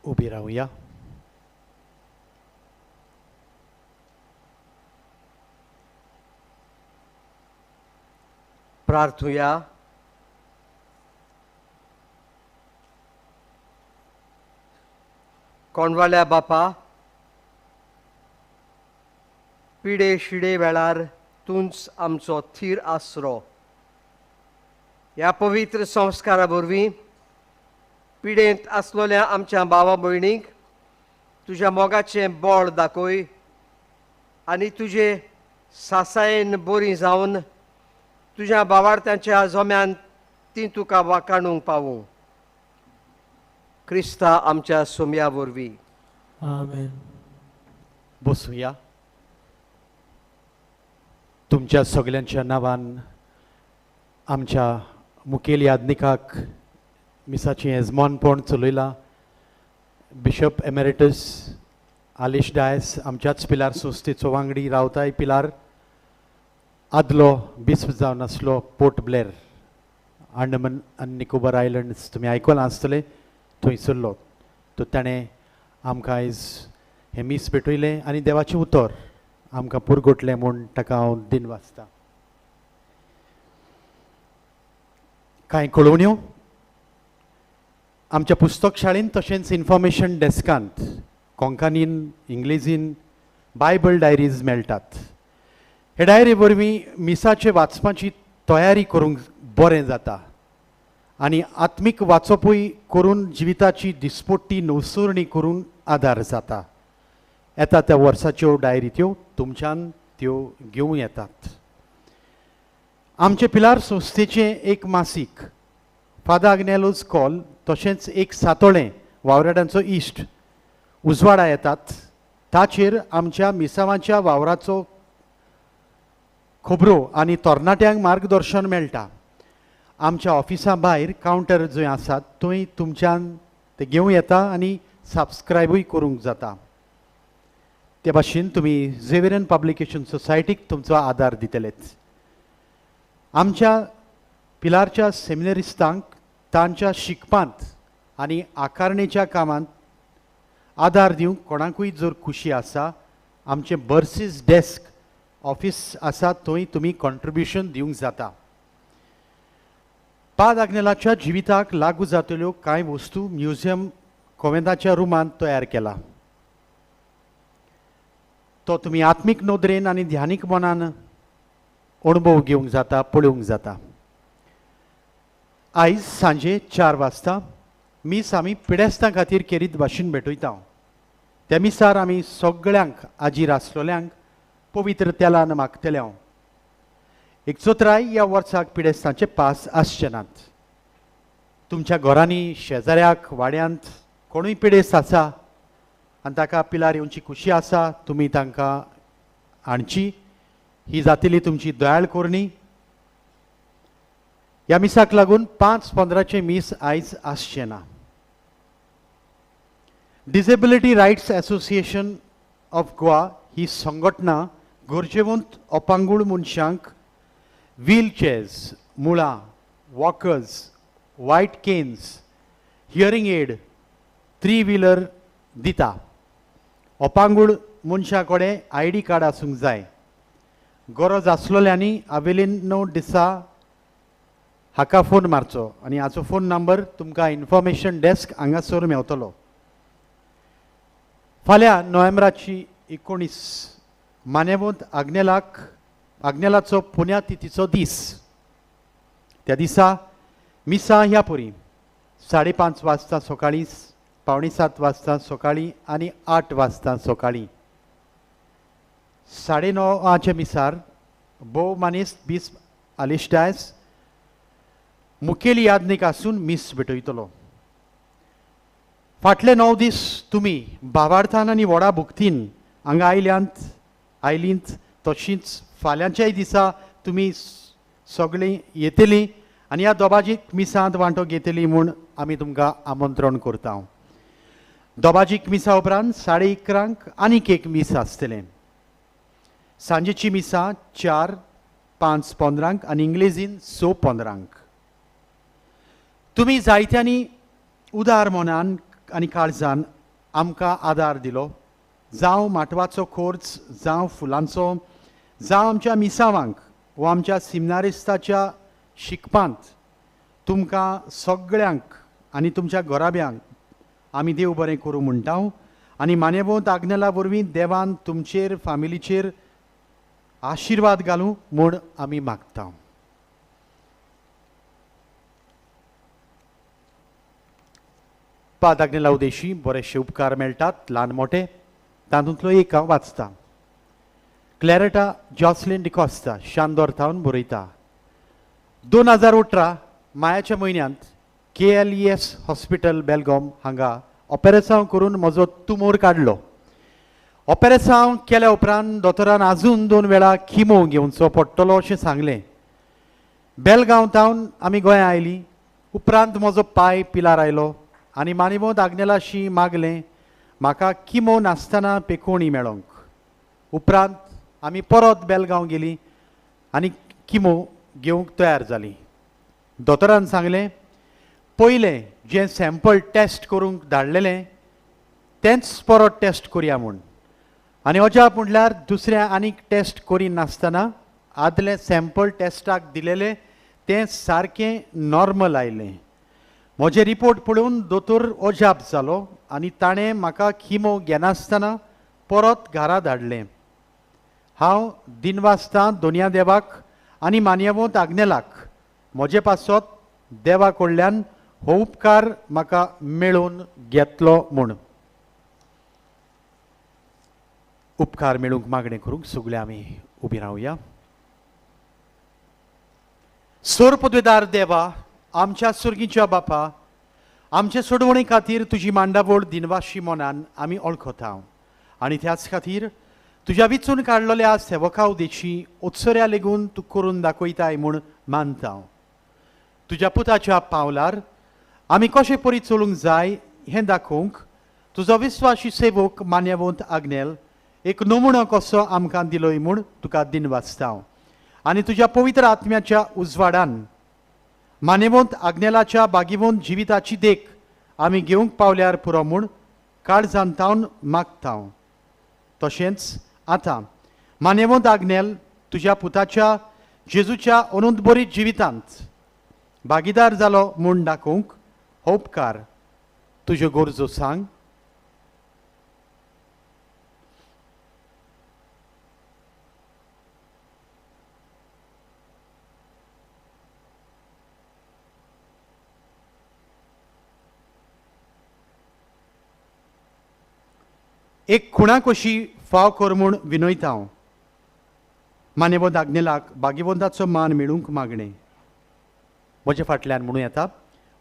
उबी रावया. प्रार्थुया. कोंडवाल्या बापा, पिडे शिडे वेळार तूंच आमचो थीर आसरो. ह्या पवित्र संस्कारा वरवीं पिडेंत आसलेल्या आमच्या भावा भयणींक तुज्या मोगाचें बळ दाखय आनी तुजे सासायेन बरी जावन तुज्या भावार्थ्यांच्या जम्यान ती तुका वाखाणूंक पावूं. क्रिस्ता आमच्या सोम्या वरवीं. आमेन. बसुया. तुमच्या सगल्यांच्या नांवान आमच्या मुखेल यादनिकाक मिसाचें येजमानपण चलयलां बिशप एमेरिटस आलिश डायस, आमच्याच पिलार संस्थेचो वांगडी रावताय पिलार, आदलो बिस्प जावन आसलो पोर्ट ब्लेर, अंडमान आनी निकोबार आयलंड्स तुमी आयकलां आसतलें, थंयसरलो. तो ताणें आमकां आयज हें मीस पेटयलें आनी देवाचें उतर आमकां पुरगोटलें म्हूण ताका हांव दिन वाचतां. कांय कळोवण्यो आमच्या पुस्तक शाळेंत तशेंच इन्फॉर्मेशन डेस्कांत कोंकणीन इंग्लिजीन बायबल डायरीज मेळटात. हे डायरी वरवीं मिसाचे वाचपाची तयारी करूंक बरें जाता आनी आत्मीक वाचपूय करून जिविताची दिसपट्टी नवसरणी करून आदार जाता. येता त्या वर्साच्यो डायरी त्यो तुमच्यान त्यो घेवं येतात. आमचे पिलार संस्थेचें एक मासीक फादर आग्नेलोज कॉल तशेंच एक सातोळें वावराड्यांचो इश्ट उजवाडा येतात. ताचेर आमच्या मिसावांच्या वावराचो खबरो आनी तरणाट्यांक मार्गदर्शन मेळटा. आमच्या ऑफिसा भायर कावंटर जंय आसात थंय तुमच्यान ते घेवं येता आनी सबस्क्रायबूय करूंक जाता. ते भाशेन तुमी झेवियरन पब्लिकेशन सोसायटीक तुमचो आदार दितलेच. आमच्या पिलारच्या सेमिनरिस्तांक तांच्या शिकपांत आनी आकारणेच्या कामांत आदार दिवंक कोणाकूय जर खुशी आसा आमचें बर्सीस डेस्क ऑफीस आसा थंय तुमी कॉन्ट्रिब्युशन दिवंक जाता. पाद आग्नेलाच्या जिविताक लागू जातल्यो कांय वस्तू म्युझियम कोवेंताच्या रुमांत तयार केला. तो तुमी आत्मीक नदरेन आनी ध्यानीक मनान अणभव घेवंक जाता, पळोवंक जाता. आयज सांजे 4 वाजता मीस आमी पिडेस्तां खातीर केरीत भाशेन भेटयता. त्या मिसार आमी सगळ्यांक आजीर आसलेल्यांक पवित्र तेलान मागतले. एक चोत्राय ह्या वर्साक पिडेस्तांचे पास आसचे नात. तुमच्या घरांनी शेजाऱ्याक वाड्यांत कोणूय पिडेस्त आसा आनी ताका पिलार येवची खुशी आसा, तुमी तांकां हाडची. ही जातली तुमची दयाळ कोरणी. ह्या मिसाक लागून 5:15 मीस आयज आसचें ना. Disability rights association of Goa ही संघटना गरजेवंत अपंगूळ मनशांक व्हील चेअर्स, मुळां, walkers, white canes, hearing aid, 3 wheeler दिता. अपंगूळ मनशां कडेन I D card आसूंक जाय. गरज आसलेल्यांनी आवेलिनो डिसा हाका फोन मारचो आनी हाचो फोन नंबर तुमकां इन्फॉर्मेशन डेस्क हांगासर मेवतलो. फाल्यां नोव्हेंबराची 19 मान्यवंत आग्नेलाचो पुण्यतिथीचो दीस. त्या दिसा मिसा ह्या परी 5:30 वाजता सकाळीं, 6:45 वाजता सकाळीं आनी 8 वाजता सकाळीं. 9:30 मिसार भोव मानेस्त बिस्प आलिश डायस मुखेली यादनीक आसून मीस भेटयतलो. फाटले 9 दीस तुमी भावार्थान आनी व्हडा भुक्तीन हांगा आयलींत तशींच फाल्यांच्याय दिसा तुमी सगळीं येतलीं आनी ह्या दोबाजीक मिसांत वांटो घेतली म्हूण आमी तुमकां आमंत्रण करता. दोबाजीक मिसा उपरांत 11:30 आनीक एक मीस आसतलें. सांजेची मिसां 4, 5, 15 आनी इंग्लेजीन 6, 15. तुमी जायत्यांनी उदार मनान आनी काळजान आमकां आदार दिलो, जावं माटवाचो खोर्च, जावं फुलांचो, जावं आमच्या मिसावांक वा आमच्या सिमनारिस्ताच्या शिकपांत तुमकां सगळ्यांक आनी तुमच्या घराब्यांक आमी देव बरें करूं म्हणटा आनी मान्यवंत आग्नेला वरवीं देवान तुमचेर फामिलीचेर आशिर्वाद घालूं म्हूण आमी मागता. पाद आग्नेला उदेशी बरेचशे उपकार मेळटात ल्हान मोठे, तातूंतलो एक हांव वाचता. क्लॅरेटा जॉसलीन डिकॉस्ता शांदोर थावन बरयता. 2018 मायाच्या म्हयन्यांत KLES hospital Belgaum हांगा ऑपेरेसांव करून म्हजो तुमोर काडलो. ऑपेरेसांव केल्या उपरांत दोतोरान आजून 2 वेळा किमो घेवचो पडटलो अशें सांगलें. बेलगांव थावन आमी गोंया आयली. उपरांत म्हजो पांय पिलार आयलो आनी मानिवंत आग्नेलाशी मागलें म्हाका किमो नासतना पेकोणी मेळोंक. उपरांत आमी परत बेलगांव गेली आनी किमो घेवंक तयार जाली. दोतोरान सांगलें पयलें जें सॅम्पल टेस्ट करूंक धाडलेलें तेंच परत टेस्ट करया म्हूण. आनी अजाप म्हटल्यार दुसऱ्या आनीक टेस्ट करिनासतना आदलें सॅम्पल टेस्टाक दिलेलें तें सारकें नॉर्मल आयलें. म्हजे रिपोर्ट पळोवन दोतोर अजाप जालो आनी ताणें म्हाका किमो घेनासतना परत घरा धाडलें. हांव दिनवासतां दोनया देवाक आनी मान्यवंत आग्नेलाक म्हजे पासत देवा कडल्यान हो उपकार म्हाका मेळोवन घेतलो म्हूण. उपकार मेळूंक मागणें करूंक सगळे आमी उबी रावया. सोर पदवेदार देवा, आमच्या सुर्गीच्या बापा, आमचे सोडवणे खातीर तुजी मांडावळ दिनवाशी मनान आमी वळखता आनी त्याच खातीर तुज्या विचून काडलेल्या सेवका उदेशी उत्सर्या लेगून तूं करून दाखयताय म्हूण मानता. तुज्या पुताच्या पावलार आमी कशें परी चलूंक जाय हें दाखोवंक तुजो विस्वाशी सेवक मान्यवंत आग्नेल एक नमुनो कसो आमकां दिलोय म्हूण तुका दिनवासता आनी तुज्या पवित्र आत्म्याच्या उजवाडान मान्यवंत आग्नेलाच्या बागिवंत जिविताची देख आमी घेवंक पावल्यार पुरो म्हूण काळजान तावन मागता. तशेंच आतां मान्यवंत आग्नेल तुज्या पुताच्या जेजूच्या अनंतबरीत जिवितांत भागीदार जालो म्हूण दाखोवंक हो उपकार तुज्यो गरजो सांग. एक खुणा कशी फाव कर म्हूण विनयता हांव. मान्यवंत आग्नेलाक भाग्यवंताचो मान मेळूंक मागणें म्हजे फाटल्यान म्हणूं येता.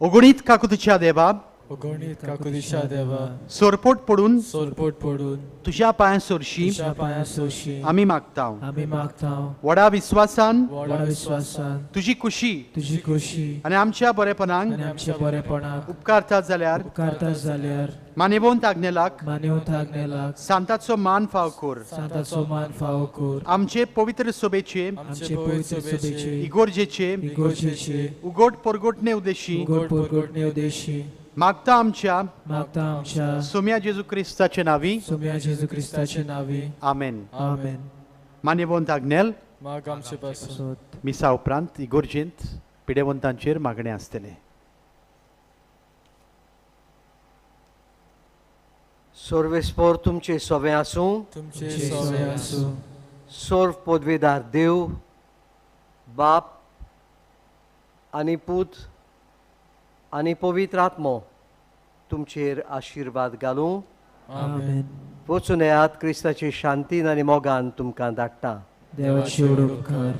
अगणीत काकुतीच्या देवा, अगणीत काकुतीच्या देवा, सोरपोट पडून, सोरपोट पडून तुज्या पांयां सोरशी, तुज्या पांयां सोरशी आमी मागता, आमी मागता. व्हडा विस्वासान, व्हडा विस्वासान तुजी खुशी, तुजी खुशी आनी आमच्या बरेपणाक, आनी आमच्या बरेपणाक उपकारता जाल्यार, उपकारता जाल्यार मान्यवंत आग्नेलाक, मान्यवंत आग्नेलाक सांताचो मान फाव कर, सांताचो मान फाव कर. आमचे पवित्र सभेचे, आमचे पवित्र सभेचे, इगोर्जेचे, इगोर्जेचे उगोट परगोटणे उद्देशी, उगोट परगोटणे उद्देशी मागता आमच्या, मागता आमच्या सोम्या जेजू क्रिस्ताचे नावी, सोम्या जेजू क्रिस्ताचे नावी. आमेन. आमेन. मान्यवंत आग्नेल माग आमचे पासून. मिसा उपरांत इगोर्जेंत पिडेवंतांचेर मागणें आसतलें. सर्वेस्पोर तुमचे सोवे आसूं, तुमचे सोवे आसूं. सर्व पदवेदार देव बाप आनी पूत आनी पवित्र आत्मो तुमचेर आशिर्वाद घालूं. आमेन. वचून येयात, क्रिस्ताचे शांतीन आनी मोगान तुमकां धाडटा. देवाचे उपकार.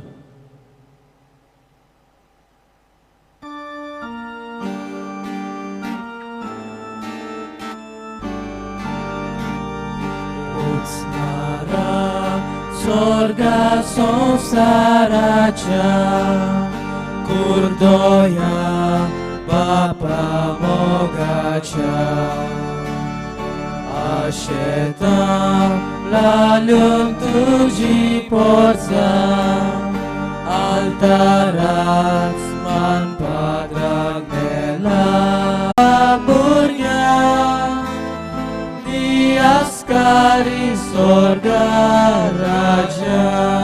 स्वर्गा संसाराच्या कुर्दोया बापा मोगाच्या आशेता लालून तुजी पोरसा आल्ताराच मान पाद्राक नेला भुरग्या दियास्कारी स्वर्गा राजा.